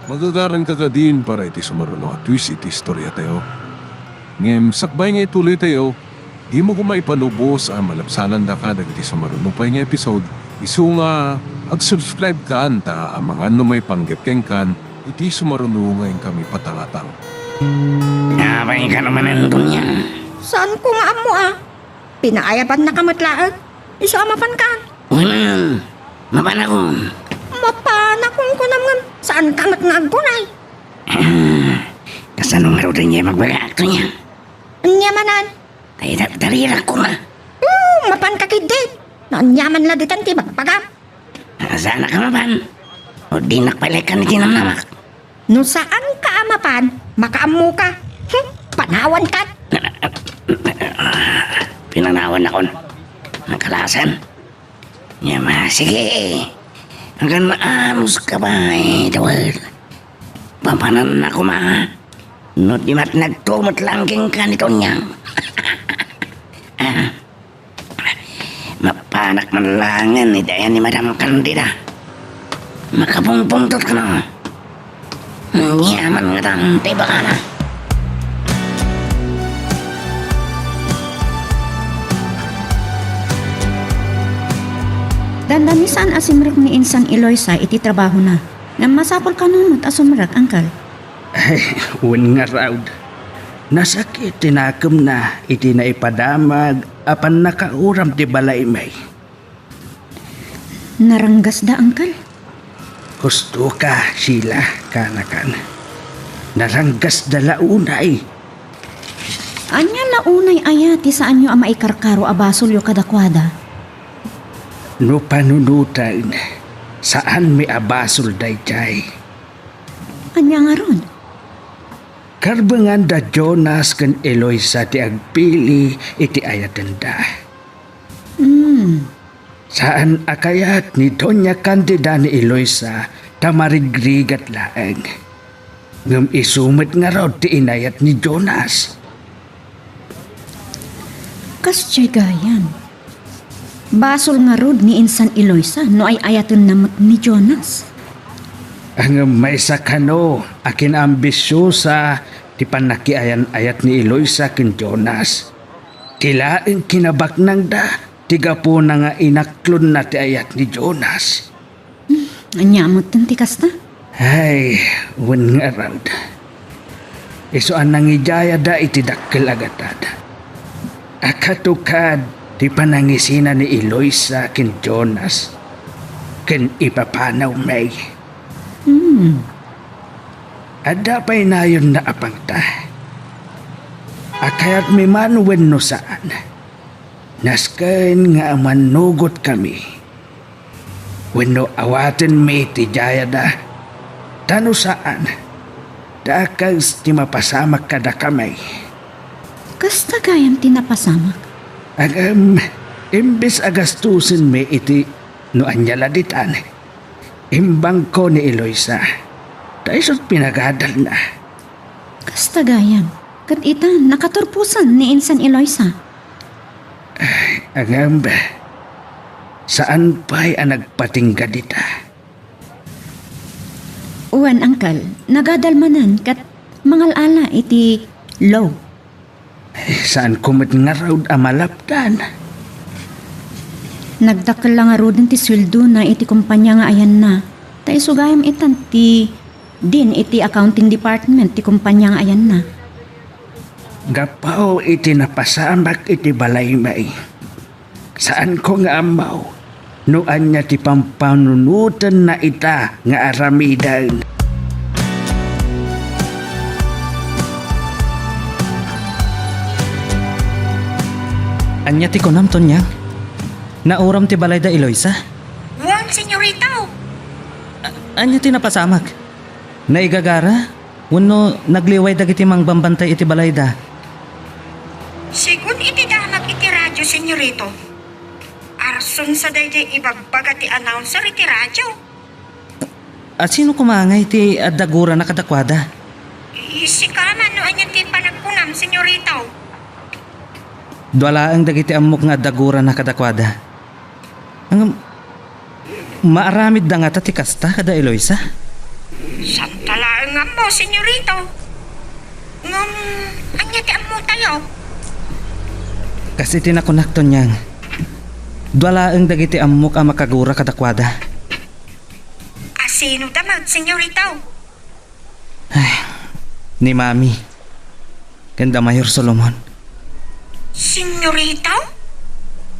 Magagaranka kadin para iti sumaruno a twist iti istoriatayo. Ngem sakbay nga ituloytayo, dimo koma ipalubos a malabsanandaka dagiti sumaruno pay nga episode, isu nga ag-subscribe kan ta amangan no maipanggep kenkan iti sumaruno nga inkami patangatang. Apay kano manen, Doña? Saanko nga ammo a. Pinaayabannaka met laeng. Isu a mapankan. Wen, mapanakon. Mapanakon kunam ngem saanka met nga agkunay. Ah, kasano ngaruden nga ibagbagaak, Doña? Ania manen? Ay, da-, darirak koma. Oo, mapanka ketdi. No ania man la ditan ti ibagbagam. Ah, saannak a mapan? O dinak pay la ikkan iti namnamak? No saanka a mapan, makaammoka. Hmm, panawankan. Pinanawannakon. Nakalasan. Ngem, ah, sige. Agano anuska pay, Dawel. Papananna koma. No di met nagtumet laeng kenka ni Tonyang. Ah. Mapanak man laengen iti ayan ni Madam Candida. Makapungpungtot kano. Ania man ngatan ti ibagana. Dandani saan a simrek ni insan Eloisa iti trabahona. Ngem masapul kano met a sumrek, Uncle. Ay, wen ngarud. Nasakit ti nakemna iti naipadamag a pannakauram ti balaymi. Naranggasda, Uncle? Husto ka, Sheila, kanakan. Naranggasda la unay. Ania la unay aya ti saanyo a maikarkaro a basolyo kadakuada? No panunoten, saanmi a basol daydiay. Ania ngarud? Karbengan da Jonas ken Eloisa ti agpili iti ayatenda. Hmm. Saan a kayat ni Doña Candida ni Eloisa ta marigrigat laeng. Ngem isu met ngarud ti inayat ni Jonas. Kasdiay gayam. Basol ngarud ni insan Eloisa no ay-ayatenna met ni Jonas. Ngem maysa kano a kinaambisiosa ti pannakiayan-ayat ni Eloisa ken Jonas. Ti laeng kinabaknangda ti gapuna nga inaklonna ti ayat ni Jonas. Ania metten ti kasta? Ay, wen ngarud. Isu a nangidiayada iti dakkel a gatad. A katukad ti panangisina ni Eloisa ken Jonas. Ken ipapanawmi. Hmm. Adda pay nayonna a pangta. A kayatmi man wenno saan. Nasken nga mannugotkami. Wenno awatenmi ti diayada. Ta no saan, dakes ti mapasamak kadakami. Kasta gayam ti napasamak? Ngem, imbes a gastusenmi iti no ania la ditan, imbangko ni Eloisa. Ta isu ti pinagadalna. Kasta gayam. Ket ita, nakaturposen ni insan Eloisa. Ngem, saan pay a nagpatingga dita? Wen, Uncle, nagadal manen ket mangal-ala iti law. Saanko met ngarud a malapdan. Nagdakkel la ngaruden ti sueldona iti kompania nga ayanna. Ta isu gayam itan ti dean iti accounting department ti kompania nga ayanna. Gapu iti napasamak iti balaymi, saanko nga ammo no ania ti pampanunotenna ita nga aramiden. Ania ti kunam, Tonyang? Nauram ti balay da Eloisa? Wen, senyorito. A-, ania ti napasamak? Naigagara? Wenno nagliway dagiti mangbambantay iti balayda? Segun iti damag iti radio, senyorito, Arson sa daydiay ibagbaga ti announcer iti radio. A sino koma ngay ti adda gurana kadakuada? Sika man no ania ti panagkunam, senyorito. Dua laeng dagiti ammok nga adda gurana kadakuada. Ngem, maaramidda ngata ti kasta kada Eloisa? Santa laeng nga ammo, senyorito. Ngem, ania ti ammotayo? Kas iti nakunak, Tonyang, dua laeng dagiti ammok a makagura kadakuada. A sino da met, senyorito? Ay, ni Mami ken da Mayor Solomon. Senyorito?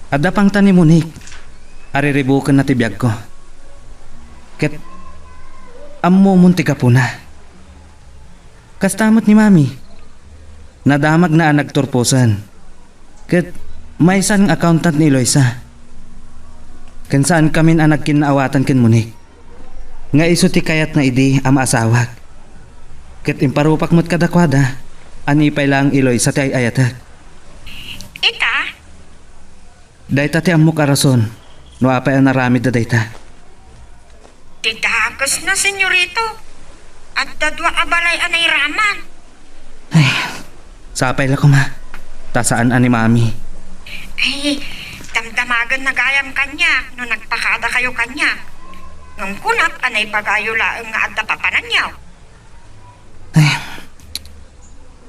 Adda pangta ni Monique a riribukenna ti biagko. Ket ammomon ti gapuna. Kasta met ni Mami. Nadamagna a nagturposen. Ket maysa nga accountant ni Eloisa. Ken saankamin a nagkinnaawatan ken Monique nga isu ti kayatna idi a maasawak. Ket imparupak met kadakuada a ni pay laeng Eloisa ti ay-ayatek. Ita? Dayta ti ammok a rason no apay a naramidda dayta. Ti dakesna, senyorito. Adda dua a balay a nairaman. Ay, sapay la koma. Ta saan a ni Mami. Ay, damdamagenna gayam kaniak no nagpakadakayo kaniak. Ngem kunak a naibagayo laeng nga adda papananyo. Ay,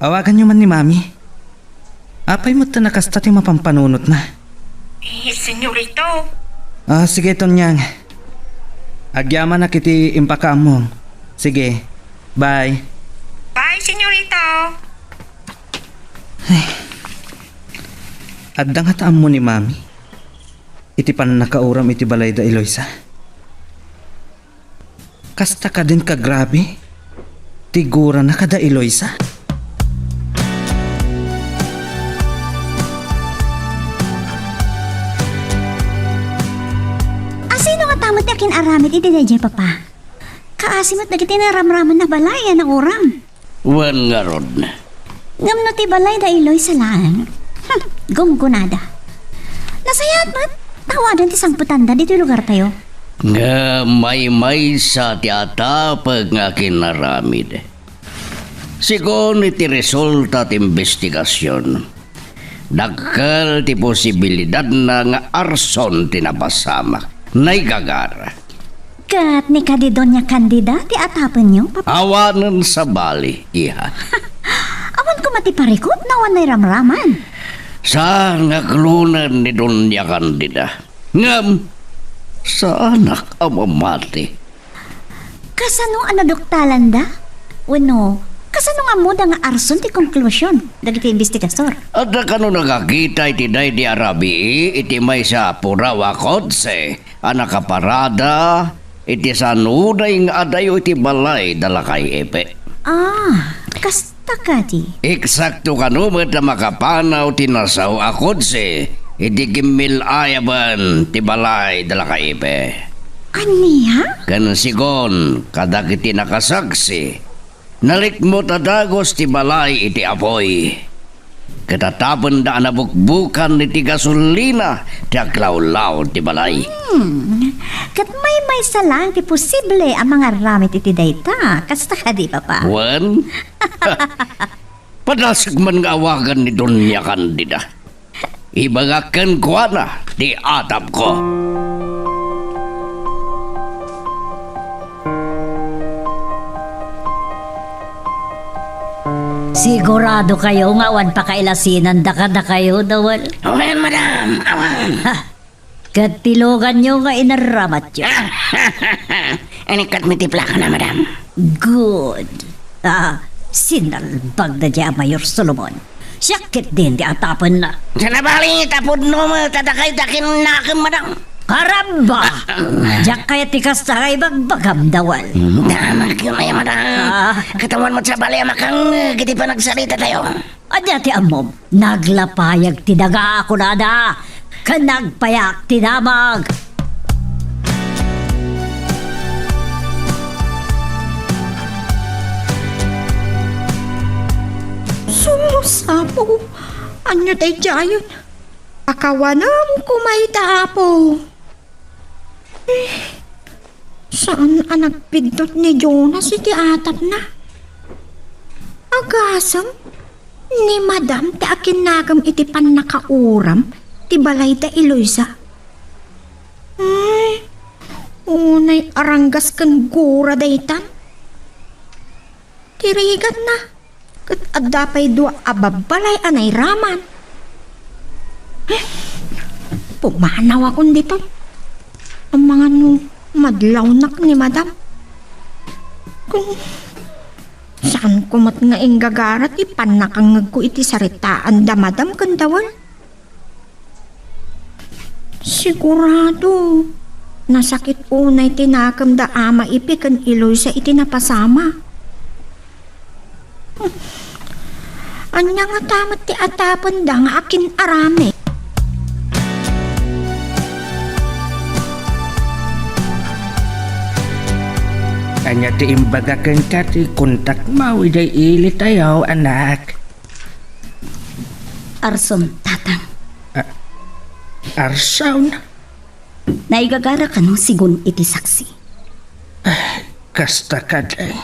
awaganyo man ni Mami. Apay met ta nakasta ti mapampanunotna? Eh, senyorito, Ah, sige, Tonyang. Agyamanak iti impakaammom. Sige. Bye. Bye, senyorito. Ay. Adda ngata ammo ni Mami iti pannakauram iti balay da Eloisa? Kasta kadin kagrabe ti gurana kada Eloisa? Asino ngata met ti akin-aramid iti daydiay, Papa? Kaasi met dagiti naramraman a balay a nauram. Wen ngarud. Ngem no ti balay da Eloisa laeng, hmm, gunggonada. Nasayaat met, ta awanen ti sangpetanda ditoy lugartayo. Ngem maymaysa ti atapek nga akin-aramid. Segun iti resulta ti imbestigasion, dakkel ti posibilidadna nga arson ti napasamak. Naigagara. Ket ni kadi Doña Candida ti atapenyo, Papa? Awanen sabali, iha. Awan koma ti parikut no awan nairamraman. Saan nga aklonen ni Doña Candida. Ngem, saanak a mamati. Kasano a naduktalanda? Wenno, kasano nga ammoda nga arson ti konklusion dagiti imbestigador? Adda kano nakakita iti daydi a rabii iti maysa a puraw a kotse a nakaparada iti saan unay nga adayo iti balay da Lakay Epe? Ah, kasta kadi. Eksakto kano met a makapanaw ti nasao a kotse iti gimmil-ayaben ti balay da Lakay Epe. Ania? Ken segun kadagiti nakasaksi, nalikmut a dagus ti balay iti apuy. Ket atapenda a nabukbukan iti gasolina ti aglawlaw ti balay. Hmm. Ket maymaysa laeng ti posible a mangaramid iti dayta. Kasta kadi, Papa? Wen? Padasig man nga awagan ni Doña Candida. Ibagak kenkuana ti atapko. Sigurado kayo nga awan pakailasinanda kadakayo, Dawal? Awan, madam, awan. Ha? Ket ti luganyo nga inaramatyo. Inikkat mi ti plakana, madam. Good. Ah, sinalbag na dia, Mayor Solomon. Siak ketdin ti atapenna. Sa nabali, tapudno met, ta dakay dakin nakem, madam. Karamba! Diak kayat ti kasta nga ibagbagam, Dawal. Damag yun ay, madam. Ah. Katawan mo sa bali, makangeg iti panagsalita tayo. Ania ti ammom? Naglapayag ti daga, kunada, ken nagpayak ti damag. Sumasapo, ania daydiayen? Pakawanem koma ita, Apo. Eh, saan a nagpiddut ni Jonas iti atapna? Agasem, ni Madam ti akinnakem iti pannakauram ti balay da Eloisa. Ay, unay aranggas ken gura daytan. Ti rigatna, ket adda pay dua a babbalay a nairaman. Eh, pumanawakon ditoy. Amangan no madlawnak ni Madam. Kun saanko met nga inggagara ti pannakangngegko iti saritaan da Madam ken Dawal. Sigurado, nasakit unay ti nakem da Ama Ipi ken Eloisa iti napasamak. Ania ngata met ti atapenda nga akin-aramid? Ania ti imbaga kenka ti kontakmo idiay ilitayo, anak? Arson, Tatang. A-, arson? Naigagara kano segun iti saksi. Ay, kasta kadi.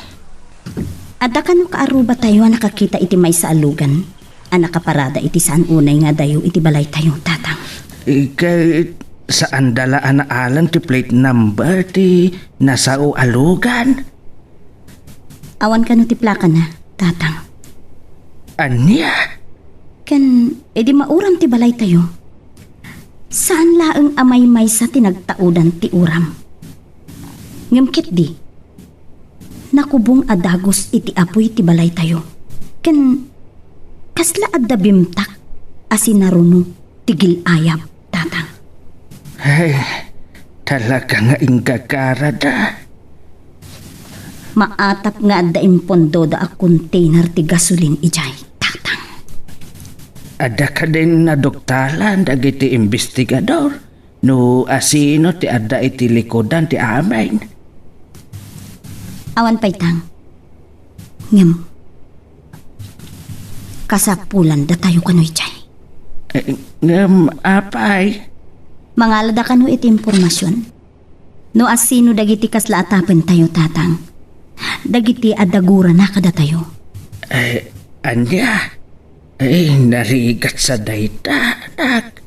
Adda kano kaarrubatayo a nakakita iti maysa a lugan a nakaparada iti saan unay nga adayo iti balaytayo, Tatang? Ket saanda la a naalen ti plate number ti nasao a lugan? Awan kano ti plakana, Tatang? Ania? Ken idi mauram ti balaytayo, Saan laeng a maymaysa ti nagtaudan ti uram. Ngem ketdi, nakubong a dagus iti apuy ti balaytayo. Ken kasla adda bimtak a sinaruno ti gil-ayab, Tatang. Ay, talaga nga inggagarada. Maatap nga adda impondoda a container ti gasolin idiay, Tatang. Adda kadin naduktalan dagiti imbestigador no asino ti adda iti likudan ti amin? Awan pay, Tang. Ngem, kasapulandatayo kano idiay. Eh, ngem, apay? Mangalada kano iti impormasion? No asino dagiti kasla a tapentayo, Tatang? Dagiti adda gurana kadatayo. Eh, ania? Eh, narigat sa dayta, anak.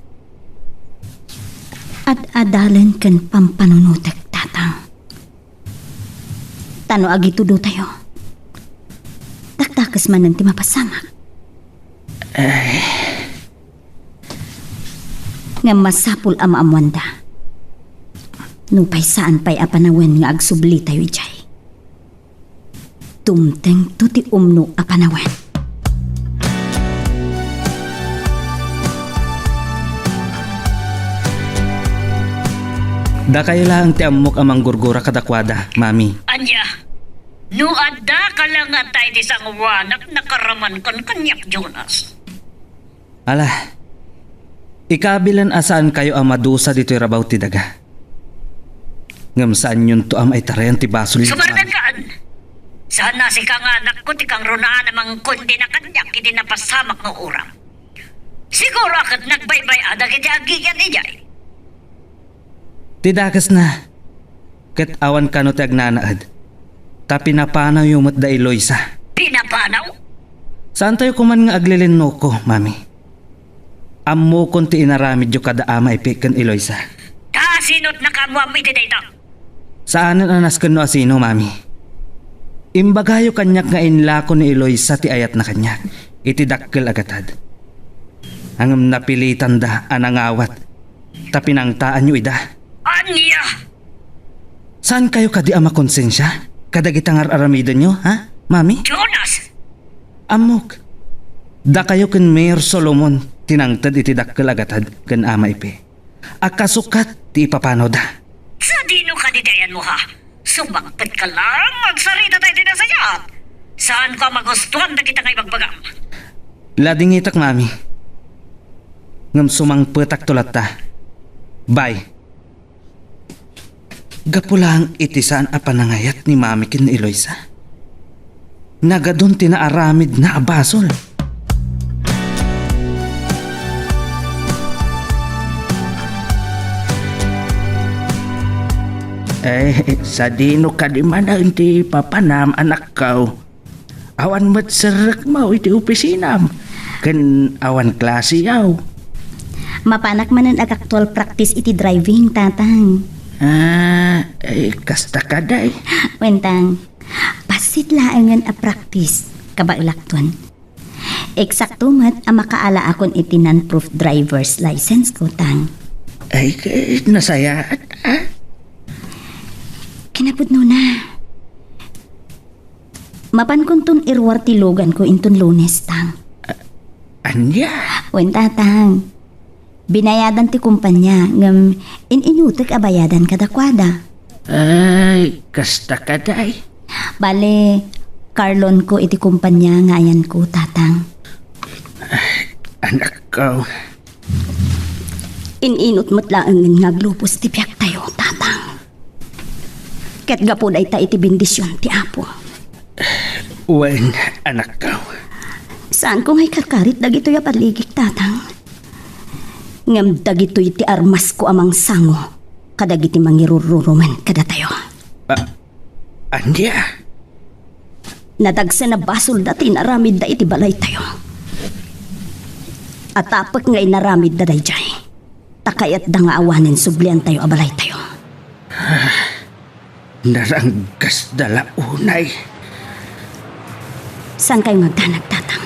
Ad-adalen ken pampanunotek, Tatang. Ta no agitudotayo, dakdakes manen ti mapasamak. Ay. Ngem masapul a maammoanda. Nupay saan pay a panawen nga agsublitayo idiay, dumtengto ti umno a panawen. Dakayo laeng ti ammok a manggurgura kadakuada, Mami. Ania? No adda ka la ngata iti sangoanak, nakaramankon kaniak, Jonas. Ala, ikabilen a saankayo a madusa ditoy rabaw ti daga. Ngem saanyonto a maitarayan ti basol. Sumardan kaan! Saan a sika nga anakko ti kangrunaan a mangkondena kaniak iti napasamak nga uram. Siguro a ket nagbaybay-a dagiti agigan idiay. Ti dakesna, ket awan kano ti agnanaed, ta pinapanawyo met da Eloisa. Pinapanaw? Saantayo koman nga aglilinnoko, Mami. Ammokon ti inaramidyo kada Ama Ipe ken Eloisa. Ta sinot nakaammoam iti dayta? Saanen a nasken no asino, Mami. Imbagayo kaniak nga inlako ni Eloisa ti ayatna kaniak iti dakkel a gatad. Ngem napilitanda a nangawat ta pinangtaanyo ida. Ania? Saankayo kadi a makonsensia kadagiti ngar-aramidenyo, ha, Mami? Jonas! Ammok, dakayo ken Mayor Solomon ti nangted iti dakkel a gatad ken Ama Ipe a kasukat ti ipapanawda. Sadino kadi ti ayanmo, ha? Sumangpetka laeng, agsarita tayo ti nasayaat. Saanko a magustuan dagita nga ibagbagam. Ladingitak, Mami. Ngem sumangpetakto latta. Bye. Gapu laeng iti saan a panangayat ni Mami ken ni Eloisa, nagadun ti naaramidna a basol. Eh, sadino kadi manen ti papanam, anakko? Awan met serrekmo iti opisinam, ken awan klasiyo. Mapanak manen ag-actual practice iti driving, Tatang. Ah, eh, kasta kadi. Wen, Tang. Bassit laengen a practice, kabaelakton. Eksakto met a makaalaakon iti non-proof driver's license ko, Tang. Ay, eh, nasayaat, ah? Kinapudnona, mapankonton iruar ti luganko inton Lunes, Tang. Ania? Wen, Tatang. Binayadan ti kumpanya, ngem in-inutek a bayadan kadakuada. Ay, kasta kadi. Bale, car loan ko iti kumpanya nga ayanko, Tatang. Anakko. In-inut met laengen nga aglupos ti biagtayo, Tatang. Ket gapu dayta iti bendision ti Apo. Wen, anakko. Saanko nga ikarkarit dagitoy a balligik, Tatang. Ngem dagitoy ti armasko a mangsango kadagiti mangirururumen kadatayo. Ah, ania? Nadagsen a basolda ti inaramidda iti balaytayo. Atapek nga inaramidda daydiay, ta kayatda nga awanen subliantayo a balaytayo. Naranggasda la unay. Saankayo nga agdanag, Tatang?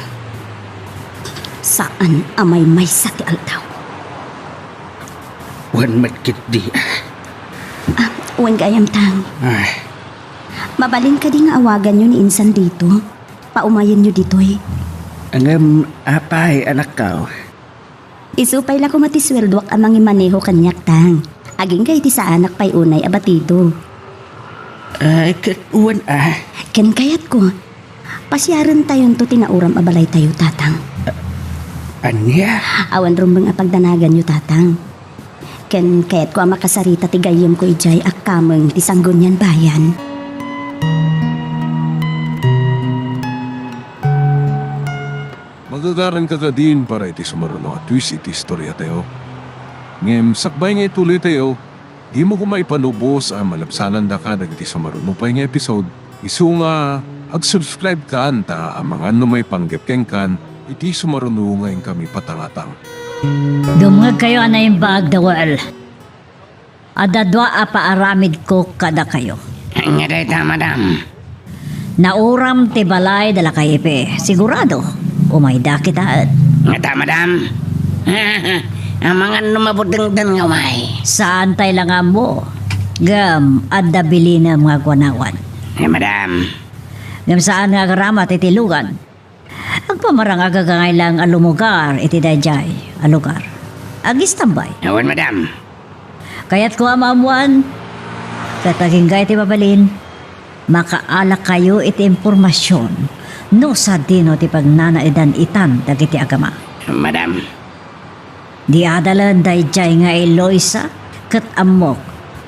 Saan a maymaysa ti aldaw. Wen met ketdi. Ah, wen gayam, Tang. Ay. Mabalin kadi nga awaganyo ni insan dito? Paumayenyo ditoy. Ngem, apay, anakko? Isu pay la koma ti sueldoak a mangimaneho kaniak, Tang. Agingga iti saanak pay unay a batido. Ay, ket wen a. Ken kayatko, pasiarentayonto ti nauram a balaytayo, Tatang. Ania? Awan rumbeng a pagdanaganyo, Tatang. Ken kayatko a makasarita ti gayyemko idiay a kameng ti Sanggunian Bayan. Magagaranka kadin para iti sumaruno a twist iti istoriatayo. Ngem sakbay nga ituloytayo, dimo koma ipanubos a malabsanandaka dagiti sumaruno pay nga episode. Isu nga, ag-subscribe kan ta amangan no maipanggep kenkan iti sumaruno nga inkami patangatang. Dumngegkayo a naimbag, Dawel. Adda dua a paaramidko kadakayo. Ania dayta, madam? Nauram ti balay da Lakay Ipe. Sigurado, umayda kitaen. Ngata, madam? Amangan no mabutengdan nga umay. Saantay la nga ammo. Ngem, adda bilinem nga agwanawan. Ay, madam. Ngem saan nga agaramat iti lugan. Agpamarang a gagangay lang a lumugar iti daydiay a lugar. Agistambay. Awan, madam. Kayatko a maammoan, ket agingga iti mabalin, makaalakayo iti impormasion no sadino ti pagnanaedan itan dagiti agama. Madam. Di adalen daydiay nga Eloisa, ket ammok,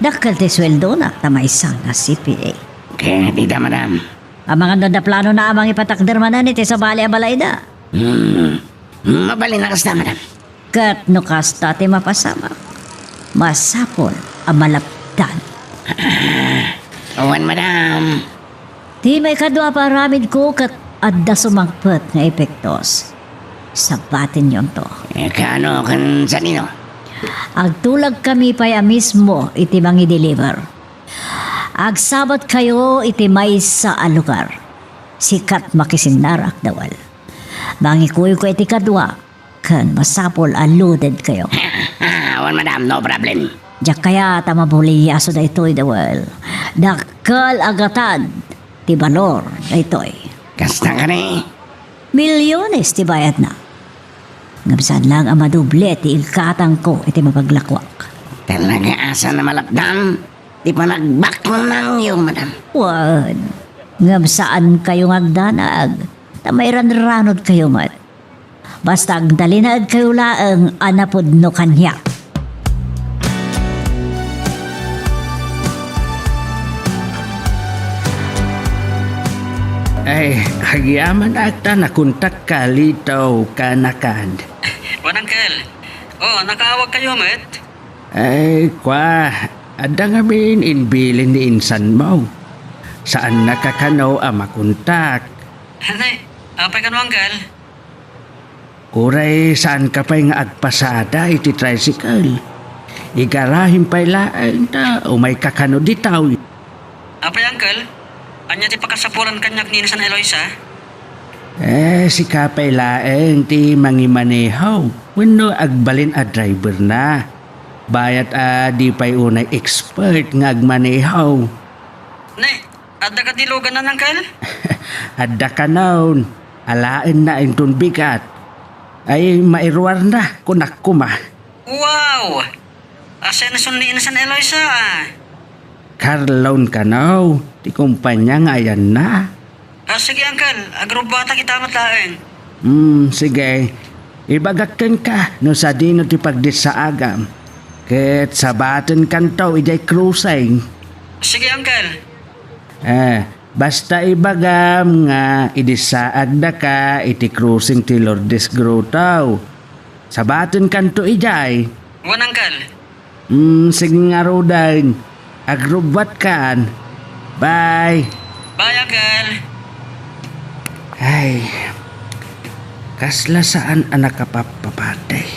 dakkel ti sueldona ta maysa nga C P A. Ket ita, madam. Amangan no adda planona a mangipatakder manen iti sabali a balayda. Hmm. Mabalin a kasta, madam. Ket no kasta ti mapasamak, masapul a malapdan. Awan, madam. Ti maikadua a paaramidko ket adda sumangpet nga epektos. Sabatenyonto. Eh, kaano ken sadino? Agtulagkami pay a mismo iti mangideliver. Agsabatkayo iti maysa a lugar. Sikat makisinnarak, Dawel. Mangikuyko iti kadua, ken masapul a loadedkayo. Awan, madam, no problem. Diak kayat a mabuliaso daytoy, Dawel. Dakkel a gatad ti balor daytoy. Kasta kani? Milyones ti bayadna. Ngem saan lang a madoble ti igkatangko iti mapaglakuak. Talaga a saan a malapdan ti panagbaknangyo, madam? Wen, ngem saankayo nga agdanag, ta mairanranodkayo met. Basta agtalinaedkayo laeng a napudno kaniak. Ay, agyamanak ta nakontakka ditoy kanakan. Wen, Uncle. Oh, nakaawagkayo met? Ay, kua, adda ngamin imbilin ni insanmo. Saannaka kano a makontak. Anay, apay kano, Uncle? Uray saanka pay nga agpasada iti tricycle. Igarahem pay laeng ta umayka kano ditoy. Apay, Uncle? Ania ti pakasapulan kaniak ni Insan Eloisa? Eh, sika pay laeng ti mangimaneho wenno agbalin a driverna. Bayat a di pay unay expert nga agmaneho. Ne, adda kadi luganna, Uncle? Adda kanon. Alaenna inton bigat. Ay, mairuarna, kunak koma. Wow! Asenson ni Insan Eloisa, ah. Carlon kano, ti kumpanya nga ayanna. Ah, sige, Uncle. Agrubbuatak ita met laeng. Hmm, sige. Ibagak kenka no sadino ti pagdissaagam. Ket sabatenkanto idiay crossing. Sige, Uncle. Eh, basta ibagam nga idissaagdaka iti crossing ti Lourdes Grotto. Sabatenkanto idiay. Wen, Uncle. Hmm, sige ngaruden. Agrubbuatkan. Bye. Bye, Uncle. Ay, kasla saan a nakapappapatay.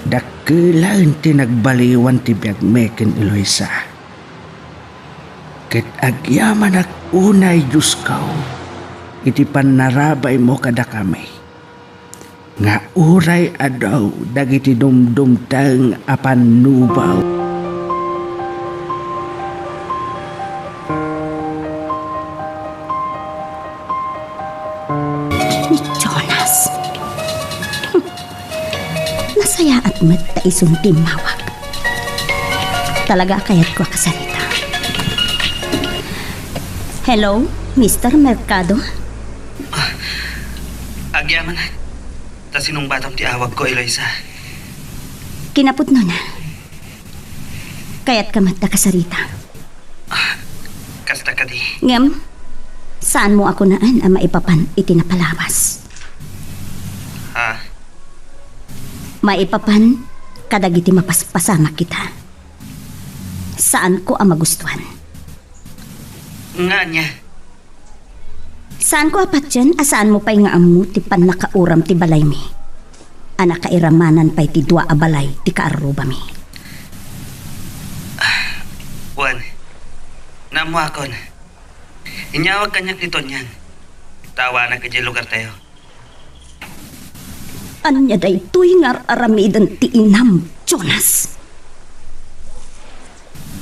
Dakkelen ti nagbaliwan ti biagmi ken Eloisa. Ket agyamanak unay, Diosko, iti pannarabaymo kadakami. nga uray adu dagiti dumdumteng a pannubaw. Ni Jonas. Nasayaat met ta isun ti immawag. Talaga a kayatko a kasarita. Hello, Mister Mercado? Ah, agyamanak. Ta sinungbatam ti awagko, Eloisa. Kinapudnona. Kayatka met a kasarita. Ah, kasta kadi. Ngem, saanmo a kunaen a maipapan iti napalabas. Ha? Maipapan kadagiti mapaspasamak kita. Saanko a magustuan. Nga ania? Saanko a patien a saanmo pay nga ammo ti pannakauram ti balaymi a nakairamanan pay ti dua a balay ti kaarrubami. Wen, naammoakon. Inyawag kaniak ni Tonyang. Tawanak idiay lugartayo. Ania daytoy nga ar-aramiden ti inam, Jonas?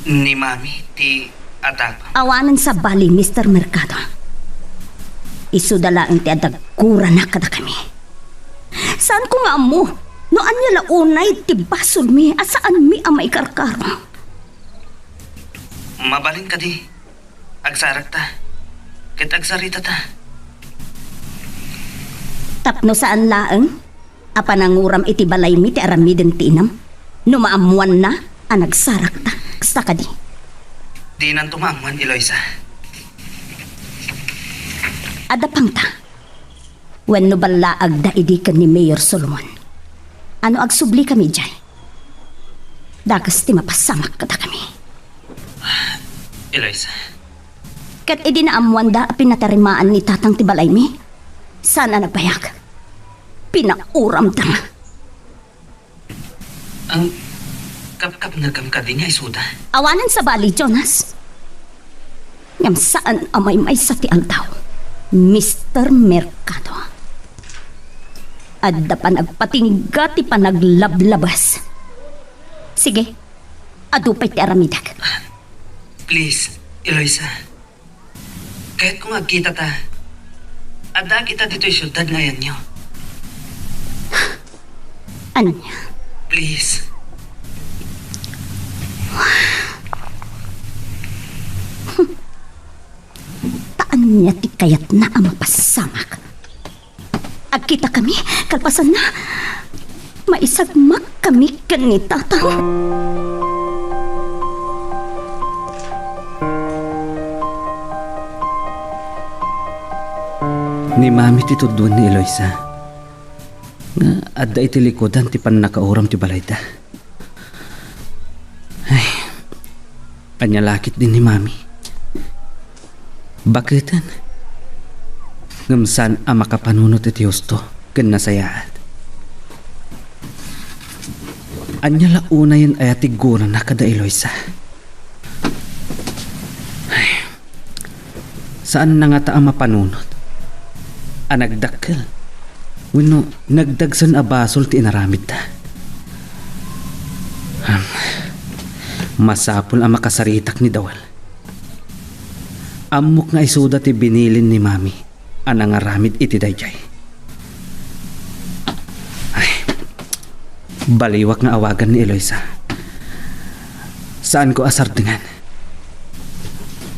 Ni Mami ti atapang. Awanen sabali, Mister Mercado. Isuda laeng ti adda gurana kadakami. Saanko nga ammo no ania la unay ti basolmi a saanmi a maikarkaro. Mabalin kadi. Agsarakta. Ket agsaritata. Tapno saan laeng a pananguram iti balaymi ti aramiden ti inam, no maammoanna a nagsarakta, kasta kadi? Dinanto maammoan, Eloisa. Adda pangta. Wenno ballaagda idi ken ni Mayor Solomon. Ano agsublikami idiay? Dakes ti mapasamak kadakami. Eloisa. Ket idi naammoanda a pinatarimaan ni Tatang ti balaymi, saan a nagbayag. Pinauramda. Ang kapkapnekam kadi nga isuda? Awanen sabali, Jonas. Ngem saan a maymaysa ti aldaw, Mister Mercado. Adda panagpatingga ti panaglablabas. Sige, adu pay ti aramidek. Please, Eloisa. Kayatko nga agkita ta. Adda kita ditoy siudad nga ayanyo. Ania? Please. Ta ania ti kayatna a mapasamak? Agkitakami, kalpasanna, maisagmakkami ken ni Tatang. Ni Mami ti tuduen ni Eloisa nga adda iti likudan ti pannakauram ti balayda. Ay, ania la ketdi ni Mami? Baketen. Ngem saan a makapanunot iti husto ken nasayaat. Ania la unayen aya ti gurana kada Eloisa? Ay. Saanna ngata a mapanunot a nagdakkel wenno nagdagsen a basol ti inaramidda. Am, masapul a makasaritak ni Dawel. Ammok nga isuda ti binilin ni Mami a nangaramid iti daydiay. Ay, baliwak nga awagan ni Eloisa. Saanko a sardengan.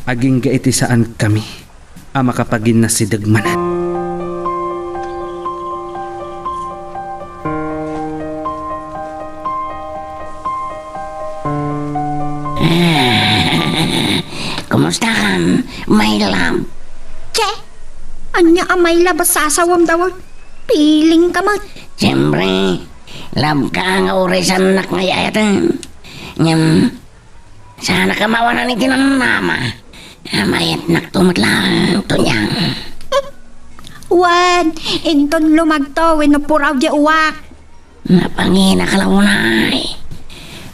Agingga iti saankami a makapaginnasideg manen. Kumustakam, my love? Che! Ania a my love a sasawam, Dawel? Feeling ka met. Siyempre, love ka nga uray saannak nga ay-ayaten. Ngem, saanak a mawanan iti namnama. Amayatnakto met laeng, Tonyang. Wen, inton lumagto wenno puraw diay uwak. Napanginak la unay.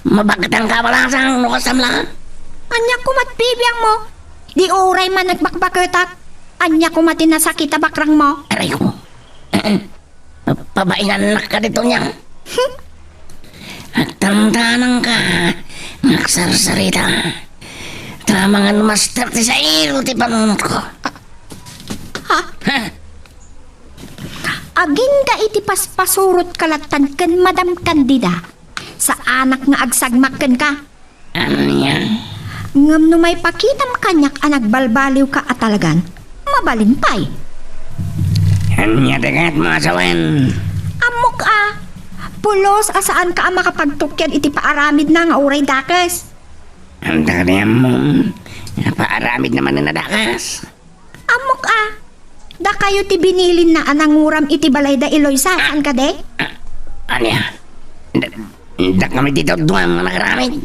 Mabagtangka a balasang no kasam la. Ania koma ti bibiangmo? Di uray man nagbakbaketak. Ania koma ti nasakit a bakrangmo? Aray ko. Pabainannak kadi, Tonyang. Agtantanangka nga agsarsarita. Ta amangan master ti sairo ti panunotko. Ha? Ha? Agingga iti paspasurotka lattan ken Madam Candida, saanak nga agsagmak kenka. Ania? Ngem no maipakitam kaniak a nagbalbaliwka a talagan, mabalin pay. Ania ti kayatmo a sawen? Ammok a, pulos a saanka a makapagtukian iti paaramidna nga uray dakes. Anta kadi ammom nga paaramidna manen a dakes? Ammok a, dakayo ti binilinna a nanguram iti balayda, Eloisa, saan kadi? Ah, ania? Da-, dakami ti dadduma nga nakaramid?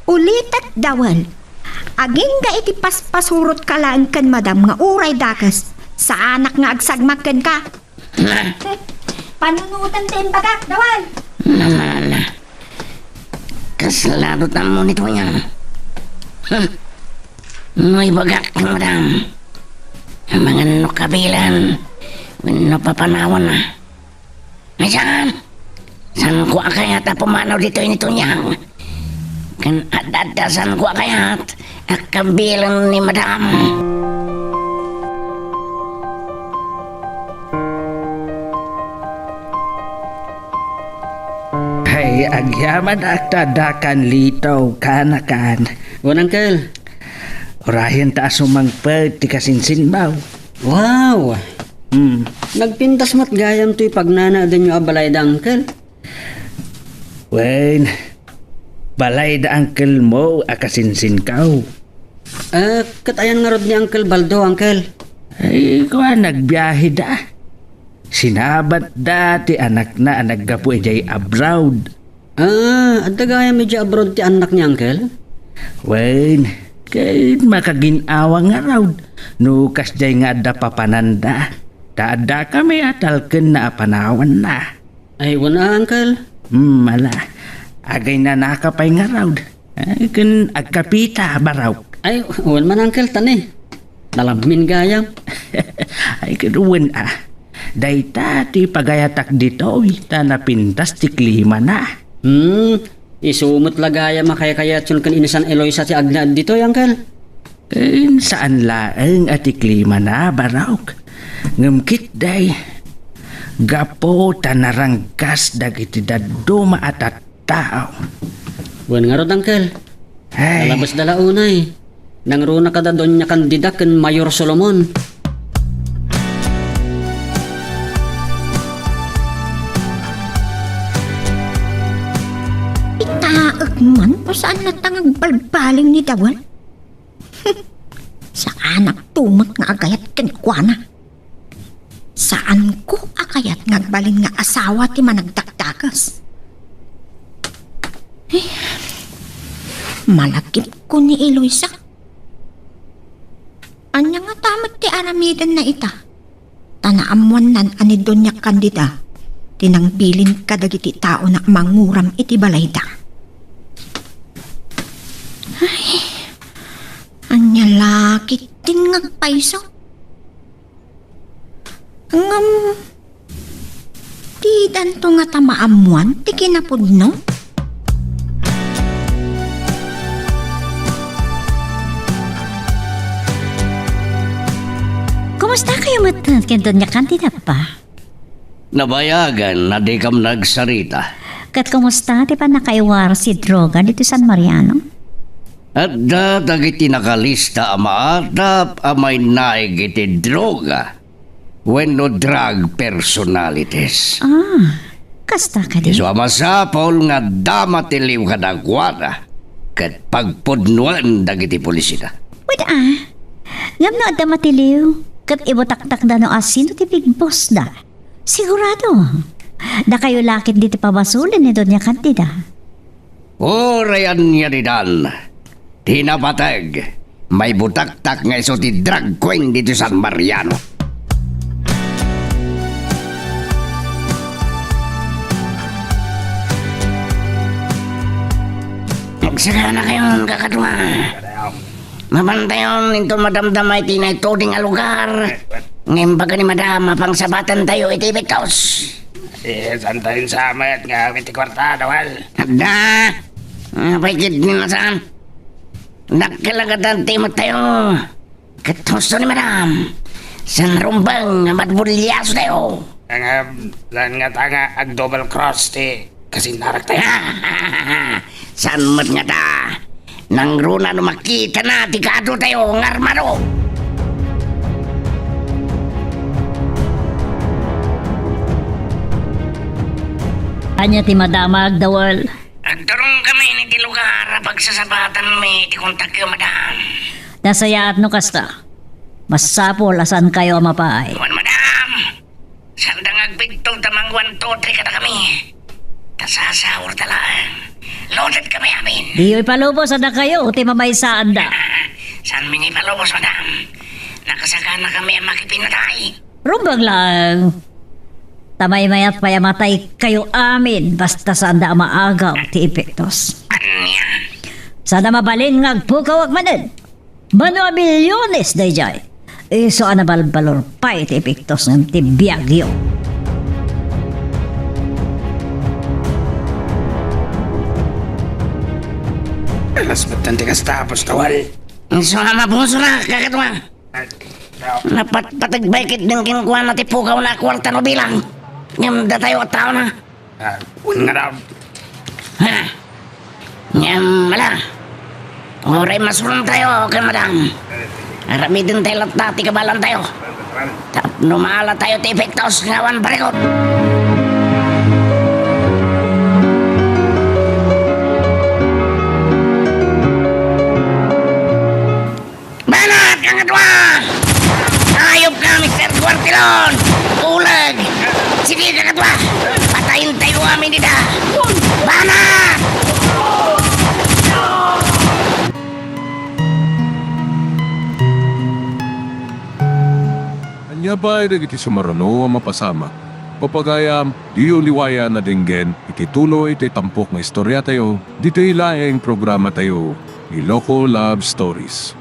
Ulitek, Dawel. Agingga iti paspasurotka laeng ken Madam nga uray dakes, saanak nga agsagmak kenka. Na. Panunoten ti imbagak, Dawel. Na, na, na. Kasla ti ammo ni Tonyang. Hmm. No ibagak ken Madam, amangan no kabilen wenno papanawanna. Ay, saan? Saanko a kayat a pumanaw ditoy ni Tonyang? Ken adda, adda saanko a kayat a kabilen ni Madam. Ay, agyamanak ta addakan, Lito, kanakan. Wen, Uncle. Urayenta a sumangpet ti kasinsinmo. Wow! Hmm. Nagpintas met gayam toy pagnanaedenyo a balayda, Uncle. Wen, balayda, uncle mo a kasinsinko. Ah, ket ayan ngarud ni Uncle Baldo, Uncle? Ay, kuan, nagbiaheda. Sinabatda ti anakna a naggapu idiay abroad. Ah, adda gayam idiay abroad ti annak ni Uncle? Wen, ket makagin-awa ngarud no kasdiay nga adda papananda. Ta addakami a talkenna a panawanna. Ay, wen a, Uncle. Hmm, ala. Agaynanaka pay ngarud. Ay, ken agkapita, barok. Ay, wen man, Uncle, ta ni. Nalabmin gayam. Ay, ken wen a. Dayta ti pagayatak ditoy, ta napintas ti klimana. Hmm, isu met la gayam a kaykayatyon ken insan Eloisa ti agnaed ditoy, Uncle. Ken saan laeng a ti klimana, barok. Ngem ketdi, gapu ta naranggas dagiti dadduma a tattao. Wen ngarud, Uncle. Ay. Nalabesda la unay. Nangruna kada Doña Candida ken Mayor Solomon. Itaek man, no saan latta nga agbalbaliw ni Dawel? Saanak to met nga agayat kenkuana. Saanko a kayat nga agbalin nga asawa ti managdakdakes. Eh, malagipko ni Eloisa. Ania ngata met ti aramidenna ita? Ta naammoannan a ni Doña Candida ti nangbilin kadagiti taona a manguram iti balayda. Ay, ania la ketdin nga agpayso? Ngem, didanto ngata maammoan ti kinapudno? Kumustakayo met ken Doña Candida, Appa? Nabayagan a dikam nagsarita. Ket kumusta ti pannakaiwaras ti droga ditoy San Mariano? Adda dagiti nakalista a maatap a mainaig iti droga wenno drug personalities. Ah, kasta kadi? Isu a masapul nga adda matiliw kadakuada ket pagpudnoen dagiti pulisida. Wen a, ngem no adda matiliw, ket ibutaktakda no asino ti big boss da. Sigurado, dakayo la ketdi ti pabasolen ni Doña Candida. Uray ania didan, ti napateg, maibutaktak nga isu ti drag queen ditoy San Mariano. Agsaganakayon, kakadua. Mapantayon inton madamdama iti naituding a lugar nga imbaga ni Madam a pangsabatantayo iti bitos. Eh, saan tayo sa met nga awit ti kwarta, Dawal? Adda! Apay ket ni nasaan? Dakkel a gadanti met tayo. Ket husto ni madam. San rumbeng nga matbulyaso tayo. Ang, um, saan nga ta nga ag-double cross ti kasinnarak tayo? Saan met nga ta? Nangruna no makita na ti kado tayo nga armado. Ania ti madam a agdawel? Agturong kami iti lugar a pagsasabatanmi ti kontakyo, madam. Nasayaat no kasta. Masapul a saankayo a mapaay. Wen, madam. Saanda nga agpigtog ta mangwan tutre kadakami. Ta sasaurta laeng. Loaded kami amin. Diyo ipalubos a dakayo ti mamaysaanda. Saanmi nga ipalubos, madam. Nakasakana kami a makipinatay. Rumbeng laeng. Ta maymayat pay a mataykayo amin basta saanda a maagaw ti epektos. Ania? Saanda mabalin nga agpukawak manen. Mano a milyones daydiay. Isu a nabalbalor pay ti epektos ngem ti biagyo. Alas met ti kasta, Apostol. Isu a mapusorak, kakadua. Napatpateg pay ketdin kenkuana ti pukawna a kuarta no bilang. Ngem datayo a taona. Ah, wen nga daw. Ha? Ngem, ala. Uray masurontayo ken madam. Aramidentayo latta ti kabaelantayo. Tapno maalatayo ti epektos nga awan parikut. Banat, kakadua! Ayop ka, Mister Guartilon! Uleg! Sige, kakadua! Patayen tayo amin dida! Banat! Ania pay dagiti sumaruno a mapasamak? Papagayam, diyo liwayan a denggen iti tuloy ti tampok nga istoriatayo ditoy laeng programatayo, Iloko Love Stories.